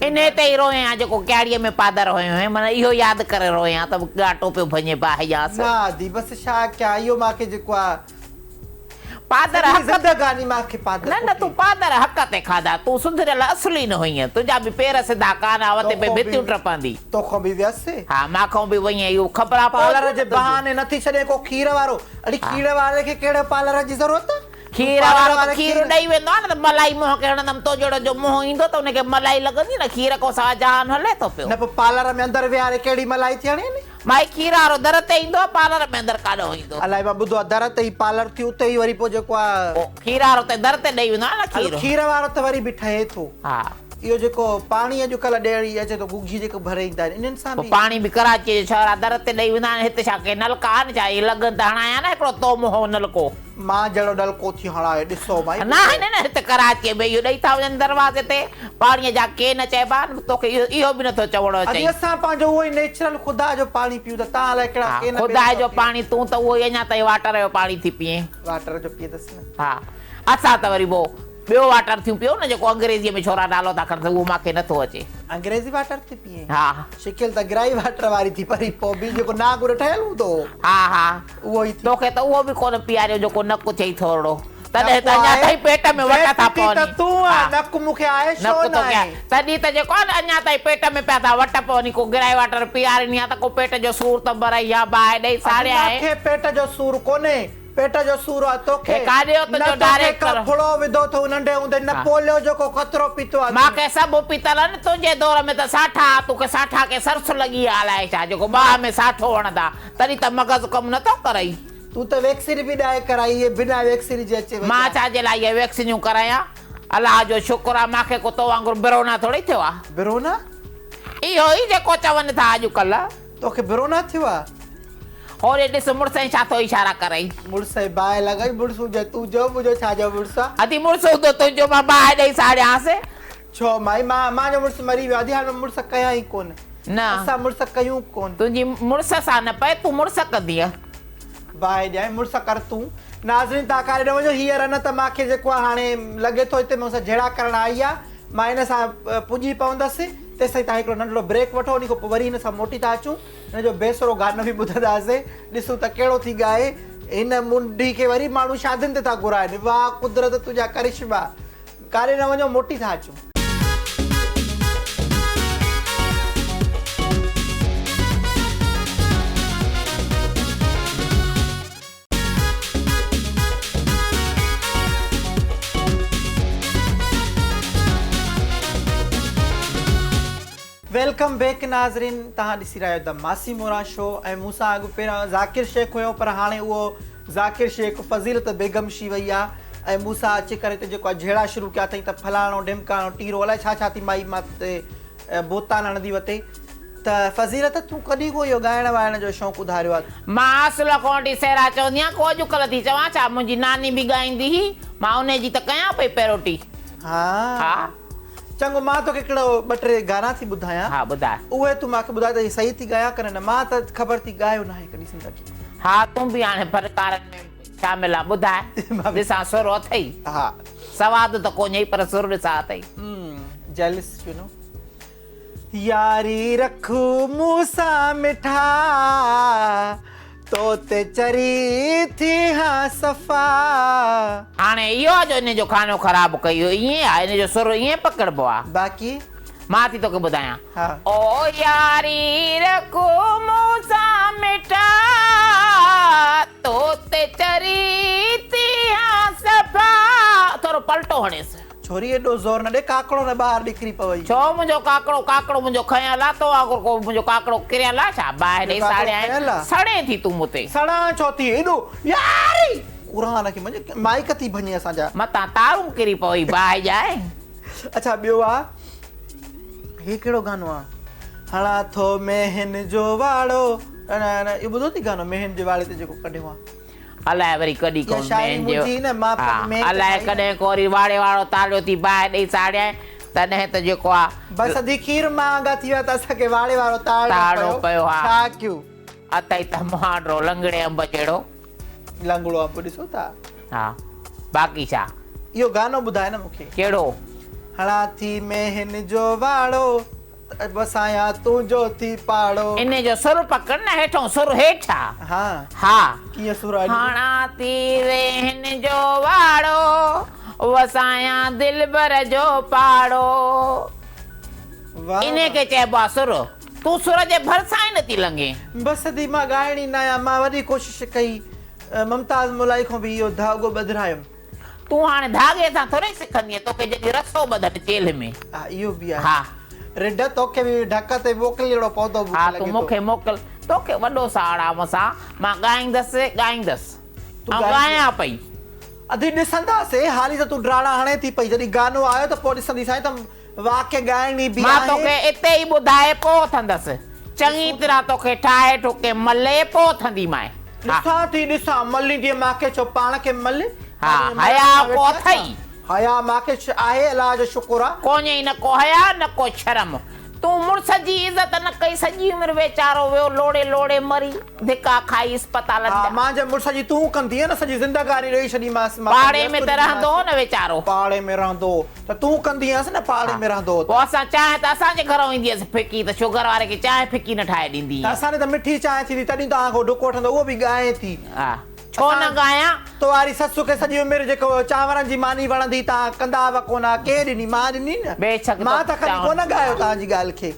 انهي تي ئي روئين ها جيڪو ڪياڙيء ۾ پادر هنيو هئين معنيٰ اهو ياد ڪري روئين ها ته ڳاٽو پيو ڀڃي باهه ڄانس. نه ادي بس ڇا ڪيان اهو مانکي جيڪو آ پادر سڄي حق زندگاني مانکي پادر نه نه تون پادر حق تي کاڌا تون سڌريل اصل ئي نه هئين تنهنجا به پير سڌا ڪانه ها وتي پئي ڀتيون ٽپندي. توکان به ويس. ها مانکان به وئين اهو خبر آ پارلر جي بهاني نٿي ڇڏي ڪو کير وارو اڙي کير واري کي ڪهڙي پارلر جي ضرورت. کير وارو ته کير ڏئي ويندو آهي نه ته ملائي منهن کي هڻندم تو جهڙو جو منهن ايندو ته ان کي ملائي لڳندي نه کير کان سوا جهان هلي ٿو پيو. نه پوء پارلر ۾ اندر ويهاري ڪهڙي ملائي ٿي هڻين. مائي کير وارو در تي ايندو آهي پارلر ۾ اندر ڪاڏهون ايندو. الائي مان ٻڌو آهي در تي ئي پارلر ٿي اتي ئي وري پوء جيڪو آهي. پوء کير وارو ته در تي ڏئي ويندو آهي نه کير. هلو کير وارو ته وري به ٺهي ٿو. ها. اهو جيڪو پاڻي اڄڪلهه ڏيڻ ئي اچي ٿو گگهي جيڪو ڀري ايندا آهن انهن سان پوء به. پاڻي به ڪراچيء جو شهر آهي در تي ڏئي ويندا آهن هت ڇا ڪي نلڪا آهن ڇا اهي لڳن ته هڻايان نه هڪڙو تو منهن نلڪو. مان جهڙو نلڪو ٿي هڻائي ڏسو مائي ٻڌو. ناهن نه هت ڪراچيء ۾ اهو ڏئي ٿا وڃن دروازي تي پاڻيء جا ڪين چئبا آهن توکي اهو اهو به نٿو چوڻو اچئي. ادي اسان پنهنجو اهو ئي نيچرل خدا جو پاڻي پيئون ته تان الائي ڪهڙا ها ڪين خدا جو پاڻي تون ته اهو ئي اڃا تائين واٽر جو پاڻي ٿي پيئين. واٽر جو پيئندس نه. ها اسان ته وري پوء ٻيو واٽر ٿيون پيئون نه جيڪو انگريزيء ۾ ڇورا نالو ٿا کڻن اهو مان کي نٿو اچي. انگريزي واٽر ٿي پيئين؟ ها. شڪل ته گرائي واٽر واري ٿي پري پوء به جيڪو ناگ نه ٺهيل هوندو هو. ها ها. اهو ئي ٿي. توکي ته اهو به ڪونه پياريو جيڪو نڪ ٿئي ٿورڙو. تڏهن ته اڃا تائين پيٽ ۾ وٽ ٿا پون. ته تون آ نڪ مون کي آهي ڇو ناهي. تڏهن ته جيڪو آ نه اڃا تائين پيٽ ۾ پيا ٿا وٽ پون. ڪو گرائي واٽر پياريني آ ته ڪو پيٽ جو سور ته مرئي ها باهه ڏئي ساڙيا آهي. اڄ مون کي پيٽ جو سور ڪونهي. پيٽ جو سور آ توکي. هي ڪاڏي هو نه تنهنجو توکي ڊائريڪٽر. ڪا ڦڙو وڌو اٿئون ننڍي هوندي نه پوليو جو ڪو قطرو پيتو آ تون. مانکي سڀ پيتل آهن تنهنجي دور ۾ ته ساٺا آ توکي ساٺا کي سرس لڳي آ الائي ڇا جيڪو ٻانهن ۾ ساٺو هڻندا تڏهن ته مغز ڪم نه ٿو ڪرئي. تون ته ويڪسين به ناهي ڪرائي اهي بنا ويڪسين جي اچي وئي مان آ. ڇا جي لاء اهي ويڪسينيون ڪرايان الله جو شڪر آ مانکي ڪو تو وانگر برونا ٿورئي ٿيو آ. برونا؟ اهو ئي جيڪو چون ٿا اڄڪلهه. توکي برونا ٿيو آ؟ هوڏي ڏس مڙسئين ڇا ٿو اشارا ڪرئي. مڙسئين باهه لڳائي، مڙس هجي تنهنجو، منهنجو ڇا جو مڙس آ؟ ادي مڙس هوندو تنهنجو، مان باهه ڏئي ساڙيانس. ڇو مائي، مان مانجو مڙس مري ويو آ، ادي هاڻي مان مڙس ڪيان ئي ڪونه. نه. اسان مڙس ڪيون ڪونه. تنهنجي مڙس سان نه پئي، تون مڙس ڪندينء. باهه ڏيانء، مڙس ڪر تون. ناظرين تان ڪاڏي نه وڃو، هيء رن ته مان کي جيڪو آ هاڻي لڳي ٿو هتي مون سان جهيڙا ڪرڻ آئي آ، مان هن سان پڄي پوندس. تيستائين توهان هڪڙو ننڍڙو بريڪ وٺو، انهي کان پوء وري هن سان موٽي ٿا اچون. هن جو بيسرو گانو به ٻڌنداسين، ڏسون ته ڪهڙو ٿي ڳائي. هن منڍي کي وري ماڻهو شادين تي ٿا گهرائن. واهه قدرت تنهنجا ڪرشما. ڪاڏي نه وڃو موٽي ٿا اچون. Welcome back ناظرين توهان ڏسي رهيا آهيو د ماسي موران شو ۽ مون سان اڳ پهريان ذاڪر شيخ هيو پر هاڻي اهو ذاڪر شيخ فضيلت بيگم شي وئي آ ۽ مون سان اچي ڪري هتي جيڪو آ جهيڙا شروع ڪيا اٿئي ته فلاڻو ڍمڪاڻو ٽيرو الائي ڇا ڇا ٿي مائي مان تي بوتان هڻندي وتي. ته فضيلت تون ڪڏهن کان اهو ڳائڻ وائڻ جو شوق اڌاريو آ؟ مان اصل کان وٺي سهرا چوندي آهيان، ڪو اڄڪلهه ٿي چوان ڇا؟ منهنجي ناني به ڳائيندي هئي، مان انهي جي ته ڪيان پئي پيروٽي. ها. ها. چڱو مان توکي هڪڙو ٻه ٽي گانا ٿي ٻڌايان. ها ٻڌاء. اهي تون مان کي ٻڌاء ته هي صحيح ٿي ڳايان ڪن نه؟ مان ته خبر ٿي ڳايو ناهي ڪڏهن زندگي ۾. ها تون به هاڻي فنڪارن ۾ شامل آن ٻڌاء ڏسان سر اٿئي. ها. سواد ته ڪونهي پر سر ڏسان اٿئي. جيلس you نو. ياري رک مون سان مٺا، تو تي چري ٿي هان صفا. هاڻي اهو آ جو انهي جو کانو خراب ڪيو ائين آ انهي جو سر ائين پڪڙبو آ. باقي. مان ٿي توکي ٻڌايان. ها. او ياري رک مون سان مٺا، تو تي چري ٿي هان صفا. ٿورو پلٽو هڻيس. ڇوري ايڏو زور نه ڏي ڪاڪڙو نه ٻاهر نڪري پوئي. ڇو منهنجو ڪاڪڙو ڪاڪڙو منهنجو کنيل آ تو وانگر ڪو منهنجو ڪاڪڙو ڪريل آ ڇا باهه ڏئي ساڙيائين سڙين ٿي تون مون تي. سڙان ڇو ٿي ايڏو ياري قرآن کي مڃ مائيڪ ٿي ڀڃي اسان جا. متان تارون ڪري پوئي باهه ڄائي. اڇا ٻيو آ هي ڪهڙو گانو آ هڻان ٿو مينهن جو واڙو اهو ٻڌو ٿي گانو مينهن جي واڙي تي جيڪو ڪڍيو آ. الائي وري ڪڏهن ڪو مين جو ها الائي ڪڏهن ڪو وري واڙي وارو تاليو ٿي باهه ڏئي ساڙيائين تڏهن ته جيڪو آ. بس ادي کير مهانگا ٿي ويا ته اسان کي واڙي وارو تاڙڻو پيو ڇا ڪيون. اٿئي ته مهانڊو لنگڙي انب جهڙو. لنگڙو انب ڏسو ٿا. ها باقي ڇا. اهو گانو ٻڌاء نه مونکي. ڪهڙو. هڻان ٿي مينهن جو واڙو. وسايان تنهنجو ٿي پاڙو. انهي جو سر پڪڙ نه هيٺئون سر هيٺ آ. ها. ها. ڪيئن سر آ. هڻان ٿي ويهن جو واڙو، وسايان دلبر جو پاڙو. واهه. انهي کي چئبو آ سر. تون سر جي ڀرسان ئي نٿي لنگهين. بس ادي مان ڳائڻي ناهيان مان وڏي ڪوشش ڪئي ممتاز مولائي کان به اهو ڌاڳو ٻڌرايم. تون هاڻي ڌاڳي سان ٿورئي سکندينء، توکي جڏهن رسو ٻڌن چيلهه ۾. ها اهو به آهي. ها. رڍ توکي به ڍڪ تي موڪلڻو پوندو مون ها کي تون لڳي مون ٿو. کي موڪل، توکي وڏو ساڙ آ مون سان، مان ڳائيندس ڳائيندس تون ۽ ڳائيندينء. ڳايان پئي. ادي ڏسنداسين، حالي ته تون ڊراڙا هڻين ٿي پئي، جڏهن گانو آيو ته پوء ڏسنديسانء ته واقعي ڳائڻي به مان آهي. توکي اتي ئي ٻڌائي پوء اٿندس. چڱي طرح توکي ٺاهي ٺوڪي ملي پوء اٿنديمانء. ها. ڏسان ٿي ڏسان، مليندينء مان کي ڇو پاڻ کي مل. ها، حياء ڪو اٿئي؟ حياء مان کي آهي، الله جو شڪر آ. ڪونهي نه ڪو حياء نه ڪو شرم. تون مڙس جي عزت نه ڪئي، سڄي عمر ويچارو ويو لوڙي لوڙي مري، ڌڪا کائي اسپتالن ها، جا. مان جي مڙس جي تون ڪندينء نه، سڄي زندگاني ڏئي ڇڏيمانس مان. پاڙي ۾ ته رهندو هو نه ويچارو. پاڙي ۾ رهندو هو. ته تون ڪندينس نه پاڙي ۾ رهندو هو ته. پوء اسان چانهه ته اسان جي گهران ايندي هيس ڦڪي ته شگر واري کي چانهه ڦڪي نه ٺاهي ڏيندي ته هئين. اسان ڏي ته مٺي چانهه ٿيندي تڏهن توهان کان ڍڪ وٺندو اهو به ڳائين ٿي. ها ڇو نه ڳايان. تو واري سس کي سڄي عمر جيڪو چانورن جي ماني وڻندي توهان ڪندا هئا ڪونه ها ڪنهن ڏني مان ڏني نه. بيشڪ مان ته ڪڏهن ڪونه ڳايو توهان جي ڳالهه کي.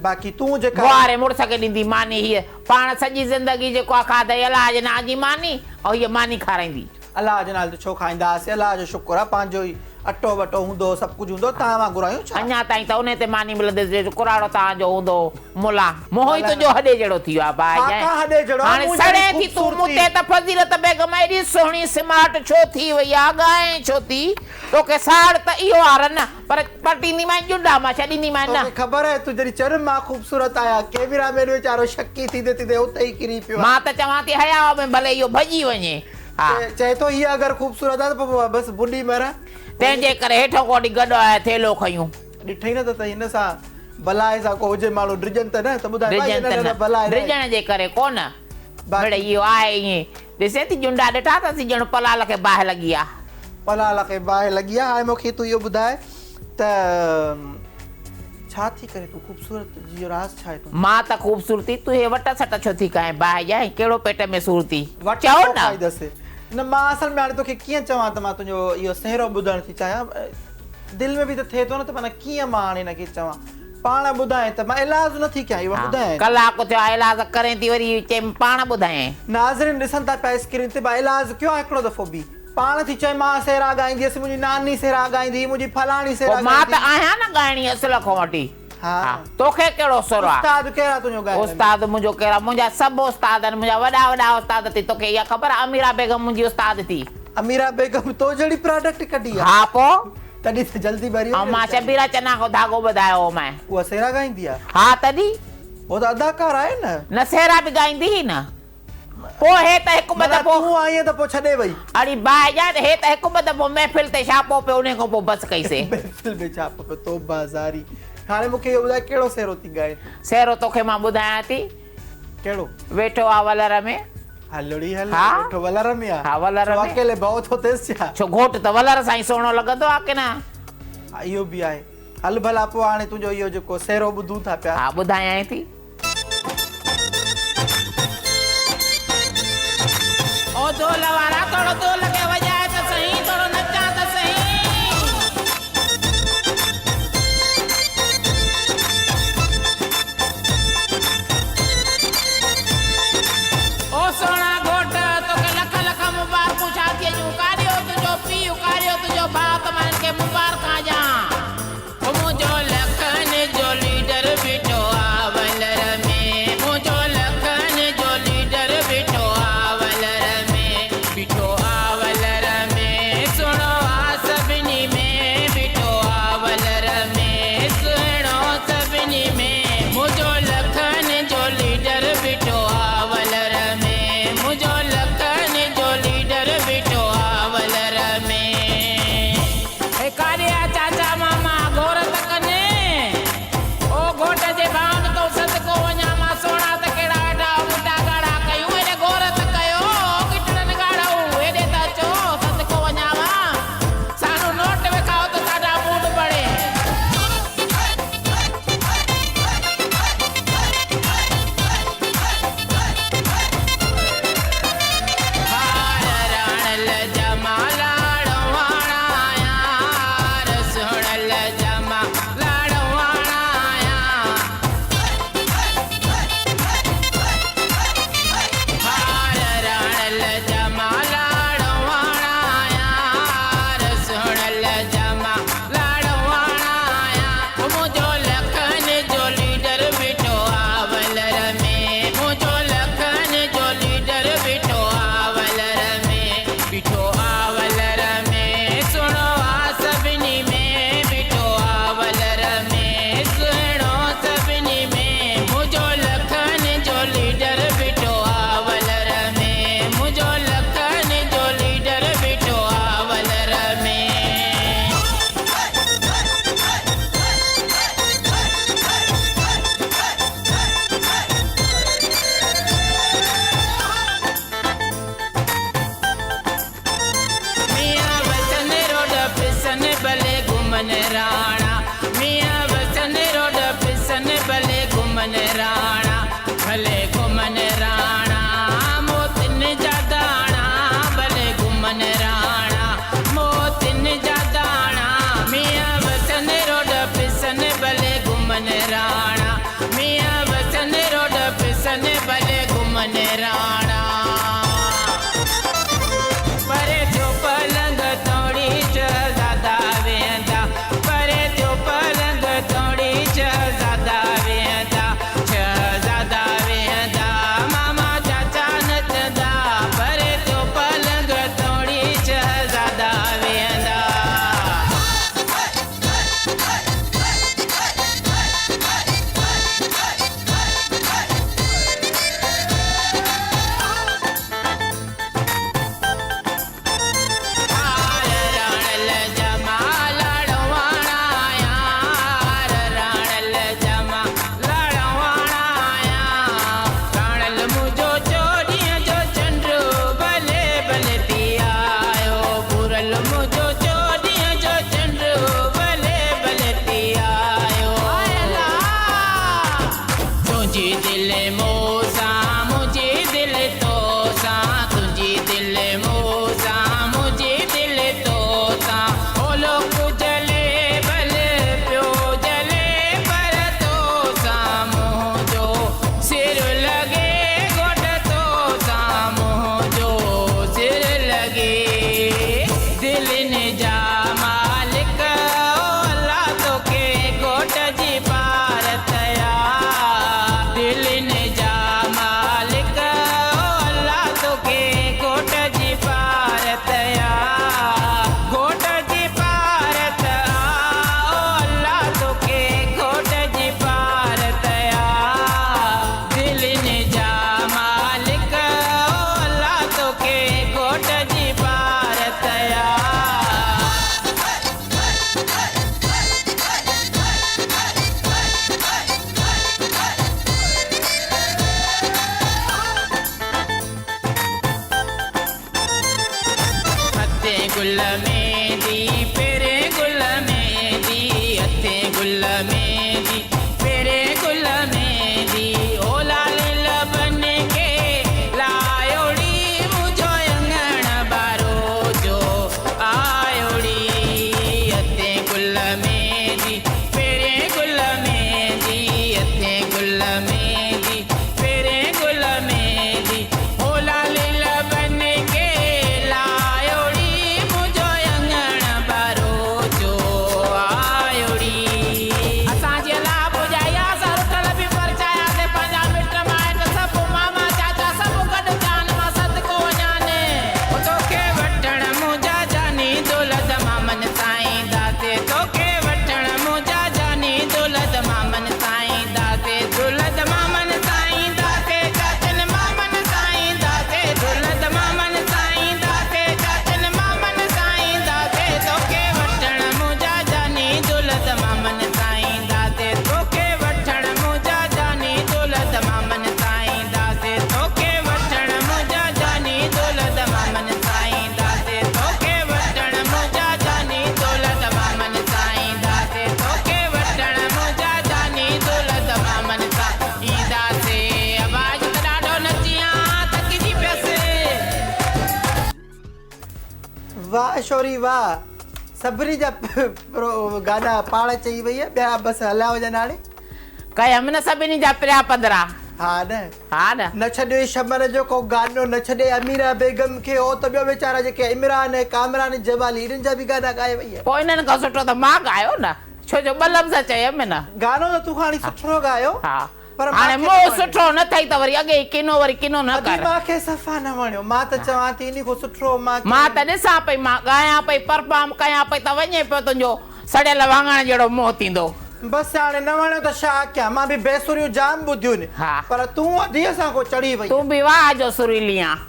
باقي تون جيڪا. واري مڙس کي ڏيندي ماني هيء پاڻ سڄي زندگي جيڪو آ کاڌئي الله جي نانء جي ماني ۽ هيء ماني کارائيندي. الله جي نالي تي ڇو کائيندا هئاسين الله جو شڪر آ پنهنجو ئي اٽو وٽو هوندو هو سڀ ڪجهه هوندو هو توهان وانگر آهيون ڇا. اڃا تائين ته انهي تي ماني ملنديس جو ڪراڙو توهان جو هوندو هو ملان. منهن ئي تنهنجو هڏي جهڙو ٿي ويو آ ڀاء ڇا ڪا هڏي جهڙو آ هاڻي مون جهڙي سڙين ٿي تون مون خوبصورتي. تي ته فضيلت بيگم ايڏي سهڻي سمارٽ ڇو ٿي وئي آ ڳائين ڇو ٿي توکي ساڙ ته اهو آ رن. پر پٽينديمانء ڄنڊا مان ڇڏينديمانء نه. توکي خبر آهي تون جڏهن چرين مان خوبصورت آهيان ڪيميرا مين ويچارو شڪي ٿيندي ٿيندي اتي ئي ڪري پيو آهي. مان ته چوان ٿي حياء ۾ ڀلي اهو ڀڄي وڃي ها. چئي ٿو هيء اگر خوبصورت آهي ته پوء بس ٻڏي مران. تنهن جي ڪري هيٺون ڪوڏي گڏ آهي ٿيلهو کنيون. ڏٺئي نه ته هن سان بلائي سان ڪو هجي ماڻهو ڊڄن ته نه ته ٻڌاء ڀائي ڊڄن ته نه بلائي نه ڊڄڻ جي ڪري ڪونه مڙئي اهو آهي ائين. ڏسين ٿي ڄنڊا ڏٺا اٿس ڄڻ پلال کي باهه لڳي آ. پلال کي باهه لڳي آ. هاڻي مون کي تون اهو ٻڌاء ته ڇا ٿي ڪرين تون خوبصورت جي جو راز ڇا آهي تنهنجو؟ مان ته خوبصورتي تون هي وٽ سٽ ڇو ٿي کائين باهه ڄائين ڪهڙو پيٽ ۾ سور ٿي وٽ چئو ڇو نه. کائيندس نه مان اصل ۾ هاڻي توکي ڪيئن چوان ته مان تنهنجو اهو سهرو ٻڌڻ ٿي چاهيان دل ۾ به ته ٿئي ٿو نه ته معنيٰ ڪيئن مان هاڻي هن کي چوان. پاڻ ٻڌائين ته مان ايلاز نه ٿي ڪيان اهو ٻڌايائين. ڪلاڪ ٿيو آهي ايلاز ڪرين ٿي وري چيم پاڻ ٻڌايائين. ناظرين ڏسن ٿا پيا اسڪرين تي مان ايلاز ڪيو آهي هڪڙو دفعو به پاڻ ٿي چئي مان سهرا ڳائيندي هيس منهنجي ناني سهرا ڳائيندي هئي منهنجي فلاڻي سهرا پوء مان ڳائيندي ته هئي. آهيان نه ڳائڻي اصل کان وٺي. ها. توکي ڪهڙو سر آ. استاد ڪهڙا تنهنجو ڳائڻ ۾. استاد منهنجو ڪهڙا منهنجا سڀ استاد آهن منهنجا وڏا وڏا استاد ٿي توکي اها خبر آ اميرا بيگم منهنجي استاد ٿي. اميرا بيگم تو جهڙي پراڊڪٽ ڪڍي آ. ها پوء. تڏهن ته جلدي ٻري وئي. ۽ مان شبيرا چنا کان ڌاڳو ٻڌايو هو مانء. اها سهرا ڳائيندي آ؟ ها تڏهن. هو ته اداڪار آهي نه. نه سهرا به ڳائيندي هئي نه. پوء هي ته هڪ ٻه دفعو. معنيٰ تون آئين ته پوء ڇڏي وئي. اڙي باهه ڄاڻ ته هي ته هڪ ٻه دفعو محفل تي ڇاپو پيو انهي کان پوء بس ڪئي سي. محفل ۾ ڇاپو پيو توبه زاري. هاڻي مون کي اهو ٻڌاء ڪهڙو سهرو ٿي ڳائين تون؟ سهرو توکي مان ٻڌايان ٿي. ڪهڙو؟ ويٺو آ ولر ۾. هلڙي هل ويٺو ولر ۾ آ. ها ولر ۾. ڇو اڪيلي ڀؤ ٿو ٿئيس ڇا؟ ڇو گهوٽ ته ولر سان ئي سهڻو لڳندو آ ڪي نه؟ ها اهو به آهي. هل ڀلا پوء هاڻي تنهنجو اهو جيڪو سهرو ٻڌون ٿا پيا. ها ٻڌايانء ٿي. او دول وارا ٿورو دول کي وڄاء ته سهين ٿورو نچان ته سهين. او سهڻا گهوٽ توکي لک لک مبارڪون شاديء جون ڪاريو تنهنجو پيء ڪاريو تنهنجو ڀاء ته مان هنن کي مبارڪان ڏيان. او منهنجو لکن جو ليڊر بيٺو آ ولر ۾، منهنجو لکن جو ليڊر بيٺو آ ولر ۾، بيٺو آ ولر ۾، سهڻو آ سڀني ۾، بيٺو آ ولر ۾، سهڻو سڀني ۾، منهنجو لکن جو ليڊر بيٺو آ ولر ۾، منهنجو لکن جو ليڊر بيٺو آ ولر ۾. اي ڪاڏي آ چاچا ماما گهور ته ڪن. او گهوٽ جي ڀائن تون صدقو وڃان مان سهڻا ته ڪهڙا ويٺا او ڳٽا ڳاڙها ڪيون هيڏي گهور ته ڪيو او ڳٽڙن ڳاڙهو هيڏي ته اچو صدقو وڃانو سانو نوٽ وکائو ته ساڍا موڊ بڻي. هار راڻل جا مان لاڙو آڻايان هار سهڻل جا مان لاڙو آڻايان هار راڻل جا مان لاڙو آڻايان هار سهڻل جا مان لاڙو آڻايان منهنجو لکن جو ليڊر بيٺو آ ولر ۾، منهنجو لکن جو ليڊر بيٺو آ ولر ۾، بيٺو آ ولر ۾، سهڻو آ سڀني ۾، بيٺو آ ولر ۾، سهڻو سڀني ۾، منهنجو لکن جو ليڊر بيٺو آ ولر ۾، منهنجو لکن جو ليڊر بيٺو آ ولر ۾. ميان وسن روڊ پسن ڀلي گهمن راڻا، ميان وسن روڊ پسن ڀلي گهمن راڻا، ڀلي گهمن راڻا، موتين جا داڻا، ڀلي گهمن راڻا، موتين جا داڻا، ميان وسن روڊ پسن ڀلي گهمن راڻا، ميان وسن روڊ پسن ڀلي گهمن راڻا. پري ٿيو پلنگ توڙي شهزادا ويهندا، پري ٿيو پلنگ توڙي شهزادا ويهندا، شهزادا ويهندا، ماما چاچا نچندا، پري ٿيو پلنگ توڙي شهزادا ويهندا. هار راڻل جا مان لاڙو آڻايان، هار راڻل جا مان لاڙو آڻايان، راڻل منهنجو چوڏهينء جو چنڊ ڀلي ڀلي ٿي آيو، ڀورل منهنجو چوڏهينء جو چنڊ ڀلي ڀلي ٿي آيو. تنهنجي دل مون سان منهنجي دل تو سان، تنهنجي دل مون سان منهنجي دل تو سان، اولوڪ جلي ڀلي پيو جلي پر تو سان منهنجو سر لڳي، گهوٽ تو سان منهنجو سر لڳي. دلين جا مالڪ او الله توکي گهوٽ جي پارت آ، دلين جا واهه شوري واهه سڀني جا گانا پاڻ چئي وئي ٻيا بس هليا وڃن هاڻي. ڪيم نه سڀني جا پريا پڌرا. ها نه. ها نه. نه ڇڏيوئي شمن جو ڪو گانو نه ڇڏيئي اميره بيگم کي هو ته ٻيو ويچارا جيڪي عمران ۽ ڪامران جمالي انهن جا به گانا ڳائي وئي. پوء انهن کان سٺو ته مان ڳايو نه ڇو جو ٻه لفظ چيم نه. گانو ته تون کان هاڻي سٺو ڳايو. ها. پر هاڻي مان کي نه منهن وڻيو. سٺو نه ٿئي ته وري اڳي ئي ڪنو وري ڪنو نه ادي ڪر. مان کي صفا نه وڻيو. مان ته چوان ٿي انهي کان سٺو مان مان ته ڏسان پئي مان ڳايان پئي پرفارم ڪيان پئي ته وڃي پيو تنهنجو سڙيل واڱڻ جهڙو منهن ٿيندو. بس هاڻي نه وڻيو ته ڇا ڪيان. مان به بي سريون جام ٻڌيون ها. پر تون ادي اسان کان چڙهي وئين. تون به واهه جو سريلي آن.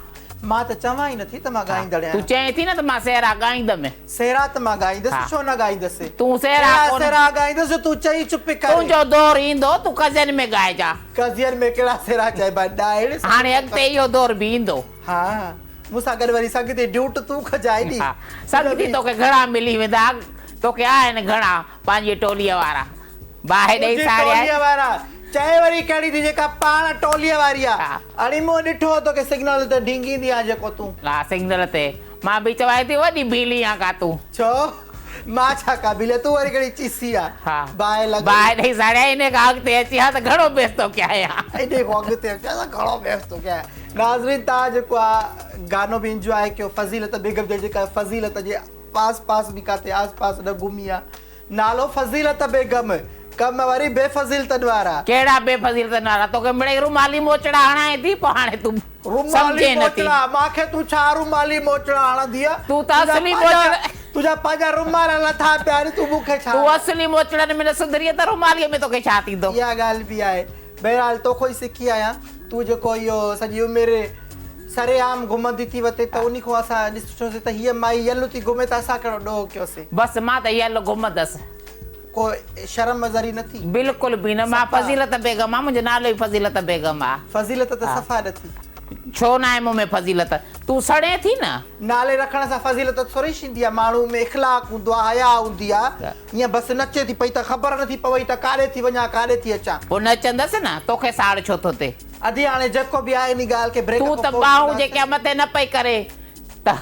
مان ته چوان ئي نٿي ته مان ها. ڳائيندڙ تون آهيان. چئين ٿي نه ته مان سهرا ڳائيندم. سهرا ته مان ڳائيندس ها. ڇو نه ڳائيندس. تون سهرا اهڙا ڪونه. سهرا ڳائيندس جو تون چئي چپ ڪرين. تنهنجو دور ايندو تون ڪزين ۾ ڳائجان. ڪزين ۾ ڪهڙا سهرا چئبا آهن ڏاهڙ. هاڻي اڳتي اهو دور به ايندو. ها مون سان گڏ وري سنگتي ڊيوٽ تون کجائي ڏي. ها سنگتي توکي گهڻا ملي ويندا. توکي آهن گهڻا پنهنجي ٽوليء وارا. باهه ڏئي منهنجي ساڙيائين. ٽوليء وارا. چئي وري ڪهڙي ٿي جيڪا پاڻ ٽوليء واري آ. ها. اڙي مون ڏٺو هو توکي سگنل تي ڍينگيندي آن جيڪو تون. ها سگنل تي. مان به چوانء ٿي وڏي ڀيلي آن ڪا تون. ڇو؟ مان ڇا ڪا ڀيلي تون وري ڪهڙي چيسي آ. ها. باهه لڳل. باهه ڏئي ساڙيائين انهيء کان اڳتي اچي ها ته گهڻو بيستو ڪيائين ها. انهيء کان اڳتي اچي ها ته گهڻو بيستو ڪيائين ها. ناظرين توهان جيڪو آ گانو به انجواء ڪيو فضيلت بيگم جي جيڪا فضيلت جي پاس پاس به ڪاٿي آس پاس نه گهمي آ. نالو فضيلت بيگم، ڪم وري بي فضيلتن وارا. ڪهڙا بي فضيلتن وارا؟ توکي مڙئي رومالي موچڙا هڻائين ٿي، پوء هاڻي تون رومالي سمجهين نٿي. موچڙا؟ مان کي تون ڇا رومالي موچڙا هڻندينء؟ تون ته تنهنجا اصلي پنهنجا موچڙا. تنهنجا پنهنجا رومال لٿا پيا آهن، تون مون کي ڇا. تون اصلي موچڙن ۾ نه سڌرينء ته روماليء ۾ توکي ڇا ٿيندو؟ اها ڳالهه به آهي. بهرحال توکان ئي سکي آهيان. تون جيڪو اهو سڄي عمر سري عام گهمندي ٿي وتين ته انهي کان اسان ڏٺوسين ته هيء مائي يل ٿي گهمي ته اسان ڪهڙو ڏوهه ڪيوسين. بس مان ته يل گهمندس. ڪو شرم ذري نه ٿي. بلڪل به نه. مان صفا. فضيلت بيگم آهيان. منهنجو نالو ئي فضيلت بيگم آهي. فضيلت ته صفا نه ٿي. ڇو ناهي مون ۾ فضيلت؟ تون سڙين ٿي نه. نالي رکڻ سان فضيلت ٿوري شيندي آهي. ماڻهو ۾ اخلاق هوندو آهي، حياء هوندي آهي. ائين بس نچي ٿي پئي ته خبر نه ٿي پوي ته ڪاڏي ٿي وڃان ڪاڏي ٿي اچان. پوء نچندس نه، توکي ساڙ ڇو ٿو ٿئي؟ ادي هاڻي جيڪو به آهي انهي ڳالهه کي بريڪ تون کان ته پوء ٻانهون ڏينداسين. جيڪي مٿي نه پئي ڪري ته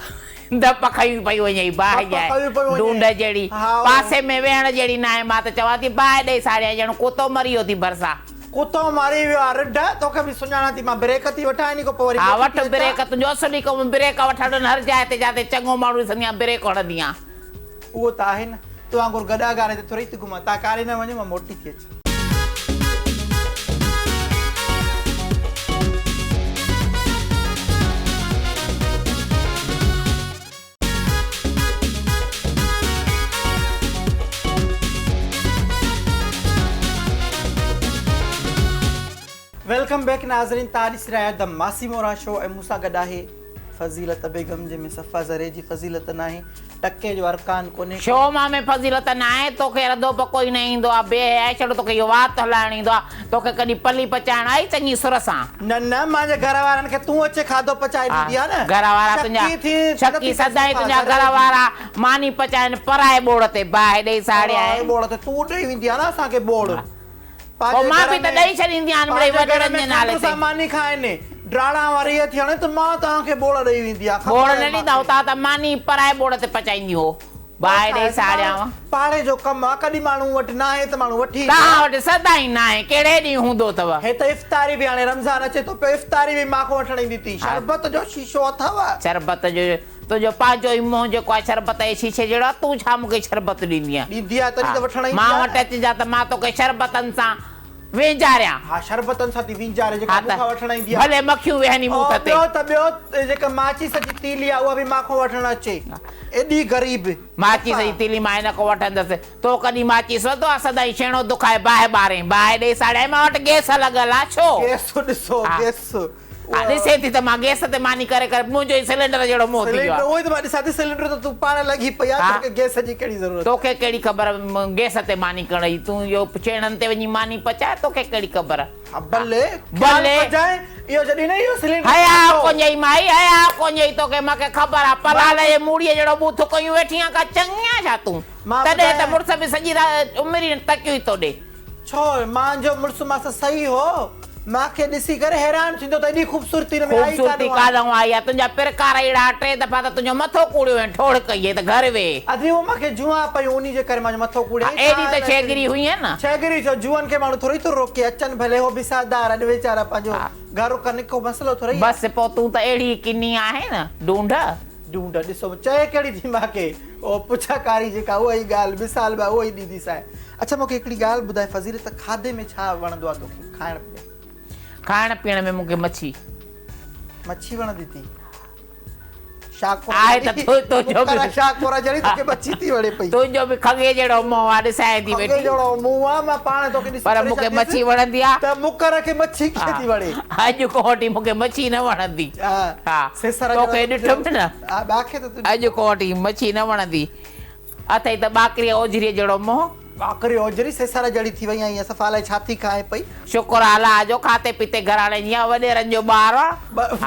ڌپ کنيون پئي وڃئي باهه ڌپ ڄائي کنيون پئي وڃي. ڍونڍ جهڙي هائو. پاسي ۾ ويهڻ جهڙي ناهي مان ته چوان ٿي باهه ڏئي ساڙيان ڄڻ ڪتو مري ويو ٿي ڀرسان. ڪتو مري ويو آ رڍ توکي به سڃاڻان ٿي مان بريڪ ٿي وٺان انهي کان پوء وري ها موٽي وٺ ٿي اچان. بريڪ تنهنجو اصل ئي ڪم بريڪ وٺڻ هر جاء تي جاتي چڱو ماڻهو ڏسندي آهيان بريڪ هڻندي آهيان. اهو ته آهي نه. تو وانگر گڏا گاري تي ٿورئي ٿي گهمان. تان ڪاڏي نه وڃو مان موٽي ٿي اچان. Welcome back ناظرين تان ڏسي رهيا آهيو د ماسي موران شو ۽ مون سان گڏ آهي فضيلت بيگم جنهن ۾ صفا ذري جي فضيلت ناهي ٽڪي جو ارڪان ڪونهي ڪو. شو مان ۾ فضيلت ناهي توکي رڌو پڪو ئي نه ايندو آ بي حيائي ڇڙو توکي اهو وات هلائڻ ايندو آ توکي ڪڏهن پلي پچائڻ آئي چڱي سر سان. نه نه مانجي گهر وارن کي تون اچي کاڌو پچائي ڏيندي آ نه گهر وارا تنهنجا شڪي ٿي شڪي نٿي پئي سدائين صفا تنهنجا ذري گهر جي. وارا ماني پچائن پرائي ٻوڙ تي باهه ڏئي ساڙيائين. پرائي ٻوڙ تي تون ڏئي ويندي آ نه اسان کي ٻوڙ. پوء مان به ته ڏئي ڇڏيندي آهيان مڙئي وڏڙن جي نالي تي. سان ماني کائن، ڊاڙان واري اها ٿي هڻي ته مان توهان کي ٻوڙ ڏئي ويندي آهيان. ٻوڙ نه ڏيندا هو توهان ته ماني پرائي ٻوڙ تي پچائيندي هو. باهه ڏئي ساڙيانو. پاڙي جو ڪم آ ڪڏهن ماڻهو وٽ ناهي ته ماڻهو وٺي ايندو آ. توهان وٽ سدائين ناهي ڪهڙي ڏينهن هوندو اٿو. هي ته افطاري به هاڻي رمضان اچي ٿو پيو افطاري به مان کان وٺڻ ايندي ٿي. شربت جو شيشو اٿو؟ شربت جو تنهنجو پنهنجو ئي منهن جيڪو آهي شربت جي شيشي جهڙو آهي، تون ڇا مون کي شربت ڏيندينء؟ ڏيندي آهي تڏهن ته وٺڻ ايندي مان آهي وٽ نه. اچجان ته مان توکي شربتن سان وهنجاريان. ها شربتن سان ٿي وهنجاري جيڪا ها مون ته کان وٺڻ ايندي آهي. ڀلي مکيون ويهن ئي ٻوٿ تي. ٻيو ته ٻيو جيڪا ماچيس جي تيلي آهي اها به مان کان وٺڻ اچي. ايڏي غريب. ماچيس جي تيلي مان هن کان وٺندس. تو ڪڏهن ماچيس ورتو آهي؟ سدائين ڇيڻو دکائي باهه ٻارين. باهه ڏئي ساڙيائين. مان وٽ گئس لڳل آهي. ڇو؟ گئس ڏسو گئس. ها ڏسين ٿي ته مان گئس تي ماني ڪري ڪري منهنجو ئي سلينڊر جهڙو منهن ٿي ويو آهي. سلينڊر اهو ئي ته مان ڏسان ٿي سلينڊر ته تون پاڻ لڳي پئي آهي توکي گئس جي ڪهڙي ضرورت. توکي ڪهڙي خبر گئس تي ماني ڪرڻ جي تون اهو ڇيڻن تي وڃي ماني پچاء توکي ڪهڙي خبر. ها بلي خيال ڪجانء اهو جڏهن نه اهو سلينڊر حياء ڪونهي مائي حياء ڪونهي توکي مونکي خبر آهي پلال جي موڙيء جهڙو ٻوٿ ڪيون ويٺي آهين ڪا چڱي آهين ڇا تون تڏهن ته مڙس به سڄي عمر ئي تڪيو ئي تو ڏي. ڇو مان جو مڙس مان سان صحيح هو. مان کي ڏسي ڪري حيران ٿيندو ته ايڏي خوبصورتي هن ۾ آئي خوبصورتي ڪاڏهون آ. ڪاڏهون آئي آ، تنهنجا پرڪار اهڙا ٽي دفعا ته تنهنجو مٿو ڪوڙيو ۽ ٺوڙهه ڪئي ته گهر ويهه. ادي هو مان کي جوئان پيون انهي جي ڪري مان جو مٿو ها ڪوڙيائين اهڙي ڇا ته الائي ڪهڙي ڇيڳري هئين نه. ڇيڳري ڇو جوئن کي ماڻهو ٿورئي ٿو روڪي اچن ڀلي هو به سردار اڄ ويچارا پنهنجو ها. گهر ڪن ڪو مسئلو ٿورئي آ. بس پوء تون ته اهڙي ڪني آهين نه ڍونڍ. ڍونڍ ڏسو چئي ڪهڙي ٿي مان کي او پڇا ڪاري جيڪا اها ئي ڳالهه مثال به اها ئي ڏينديسانء. اڇا مون کي هڪڙي ڳالهه ٻڌاء فضيلت کاڌي ۾ ڇا وڻندو آ توکي کائڻ ۾؟ کائڻ پيئڻ ۾ مون کي مڇي. مڇي وڻندي ٿي. شاڪورا آهي ته جهڙي تنهنجو به مڪر شاڪورا جهڙي توکي مڇي ٿي وڻي پئي. تنهنجو به کڳي جهڙو منهن آ ڏسانء ٿي کڳي ويٺي. جهڙو منهن آ مان پاڻ توکي ڏسي پر مون کي پريشان ٿيس مڇي وڻندي آ. ته مڪر کي مڇي ڪيئن ٿي وڻي. اڄ کان وٺي مون کي مڇي نه وڻندي. ها ها سيسر توکي جهڙو ڏٺم نه. ها باکي ته تون اڄ کان وٺي مڇي نه وڻندي. اٿئي ته ٻاڪريء اوجهريء جهڙو منهن. ٻاڪري اوجهري سيسر جهڙي ٿي وئي آهين صفا الائي ڇا ٿي کائين پئي. شڪر آ الله جو کاتي پيتي گهراڻي جي آهيان وڏيرن جو ٻار آ.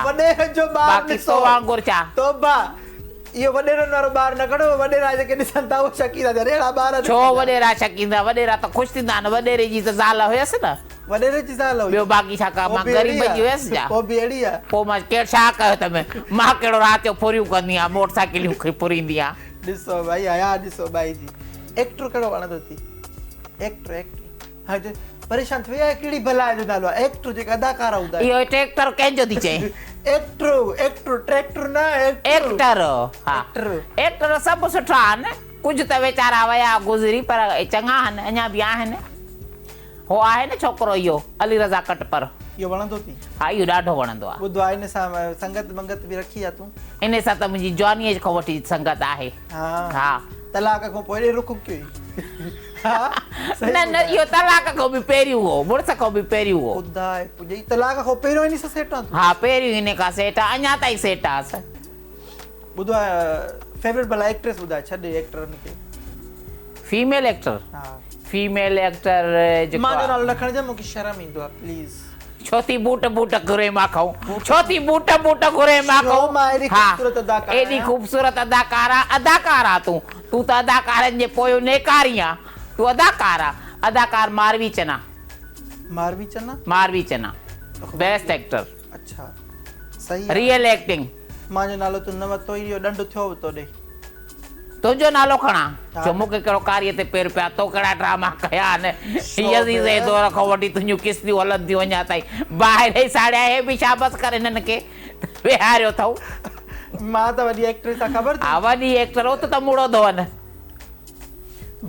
وڏيرن جو ٻار باقي ڏسو تو وانگر ڇا. توبه اهو وڏيرن وارو ٻار نه کڻو وڏيرا جيڪي ڏسن ٿا اهي شڪي ٿا ٿين اهڙا ٻار نه ڇو کڻجان. وڏيرا شڪيندا وڏيرا ته خوش ٿيندا آهن وڏيري جي ته زال هيس نه. وڏيري جي زال هئي. ٻيو باقي ڇا ڪا پوء مان به اهڙي غريب آ. جي هيس ڇا. پوء به اهڙي آ. پوء مان ڪهڙ ڇا ڪيو اٿم مان ڪهڙو رات جو ڦريون ڪندي آهيان موٽر سائيڪليون ڦريندي آهيان. ڏسو ڀائي حيا ڏسو ٻائي جي ايڪٽر ڪهڙو وڻندو ٿي ايڪٽر ايڪٽر ها جي پريشان ٿي وئي آهي ڪهڙي بلا جو نالو آهي ايڪٽر جيڪا اداڪارا هوندا اهو ٽريڪٽر ڪنهن جو ٿي چئين ايڪٽر ايڪٽر ٽريڪٽر نه ايڪٽر ها ايڪٽر ايڪٽر سڀ سٺا آهن ڪجهه ته ويچارا ويا گذري پر چڱا آهن اڃا به آهن هو آهي نه ڇوڪرو اهو علي رضا ڪٽپر. اهو وڻندو ٿي؟ ها اهو ڏاڍو وڻندو آ. ٻڌو آ ان سان سنگت بنگت به رکي آ تون؟ ان سان ته منهنجي جوانيء کان وٺي سنگت آهي. ها. ها. طلاق کان پوء ايڏي رخ ڪيوئي. ها صحيح نه نه ٻڌايو. اهو طلاق کان به پهريون هو مڙس کان به پهريون هو. خدا پڄئي طلاق کان پهريون انهي سان سيٽ آن تون؟ ها پهريون انهي کان سيٽ آ اڃا تائين سيٽ آس. ٻڌو آ فيورٽ ڀلا ايڪٽريس ٻڌاء ڇڏ ايڪٽرن کي. فيميل ايڪٽر ها. فيميل ايڪٽر جيڪو مانجو نالو نه کڻجان مونکي شرم ايندو آ پليز. ڇو ٿي بوٽ بوٽ گهرين مان کئون ڇو ٿي بوٽ بوٽ گهرين مان ڇو کئون مان ايڏي ها خوبصورت اداڪاره ايڏي آهيان. خوبصورت اداڪاره اداڪاره تون تون ته اداڪارن جي پويون نيڪاري آن تون اداڪاره اداڪار ماروي چنا. ماروي چنا. Marvi Channa best actor. اڇا صحيح آ. Real acting. مانجو نالو تون نه ورتو ئي اهو ڏنڊ ٿيو به توڏي. تنهنجو نالو کڻان ڇو مون کي ڪهڙو ڪاريء تي پير پيا تو ڪهڙا ڊراما ڪيا آهن يزيد جي دور کان وٺي تنهنجون قسطيون هلن ٿيون اڃا تائين باهه ڏئي ساڙيا هي به شابس ڪر هنن کي ويهاريو اٿئون. مان ته وڏي ايڪٽريس آ خبر اٿئي. ها وڏي ايڪٽر ات ته موڙو ڌوئن.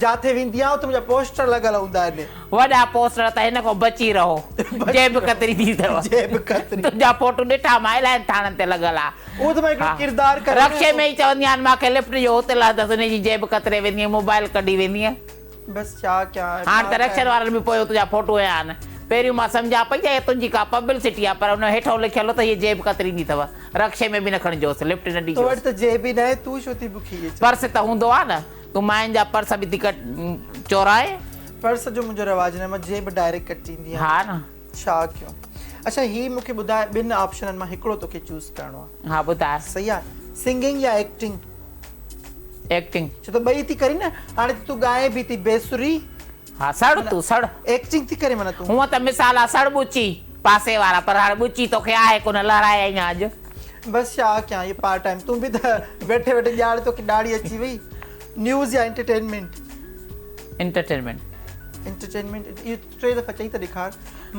جاٿي ويندي آهيان اتي منهنجا پوسٽر لڳل هوندا آهن. وڏا پوسٽر ته هن کان بچي رهو. جيب ڪتري ٿي اٿو. جيب ڪتري. تنهنجا فوٽو ڏٺا مان الاهي ٿاڻن تي لڳل آ. اهو ته مان هڪڙو ڪردار ڪري. رڪشي ۾ ئي چوندي آهيان مان کي لفٽ ڏيو اتي لهندس ان جي جيب ڪتري ويندي موبائل ڪڍي ويندي. بس ڇا ڪيان. هاڻ ته رڪشن وارن به پويون تنهنجا فوٽو هنيا آهن. پهريون مان سمجهان پئي ته هي تنهنجي ڪا پبلسٽي آ پر ان هيٺئون لکيل هو ته هيء جيب ڪتريندي اٿو. رڪشي ۾ به نه کڻجوس، لفٽ نه تو وٽ ڏجوس. ته جيب ئي ناهي تون ڇو ٿي بکي اچين. پرس ته هوندو آ نه. تون ماين جا پرس به ٿي چورائين. پرس جو منهنجو رواج ناهي مان جيب ڊائريڪٽ ڪٽيندي آهيان. ها نه. ڇا ڪيون. اڇا هي مون کي ٻڌاء ٻن آپشنن مان هڪڙو توکي چوز ڪرڻو آ. ها ٻڌاء. صحيح آ سنگنگ يا ايڪٽنگ. ايڪٽنگ. ڇو ته ٻئي ٿي ڪرين نه هاڻي ته تون ڳائين به ٿي بيسري. ها سڙ تون سڙ. ايڪٽنگ ٿي ڪرين معنيٰ تون. هونء ته مثال آ سڙ ٻچي پاسي وارا پر هاڻي ٻچي توکي آهي ڪونه لهرائي آئين آن اڄ. بس ڇا ڪيان هي پارٽ ٽائيم تون به ته ويٺي ويٺي ڄاڻ توکي ڏاڙهي اچي وئي نيوز يا انٽرٽينمينٽ. انٽرٽينمينٽ. انٽرٽينمينٽ اهو ٽي دفعا چئي ته ڏيکار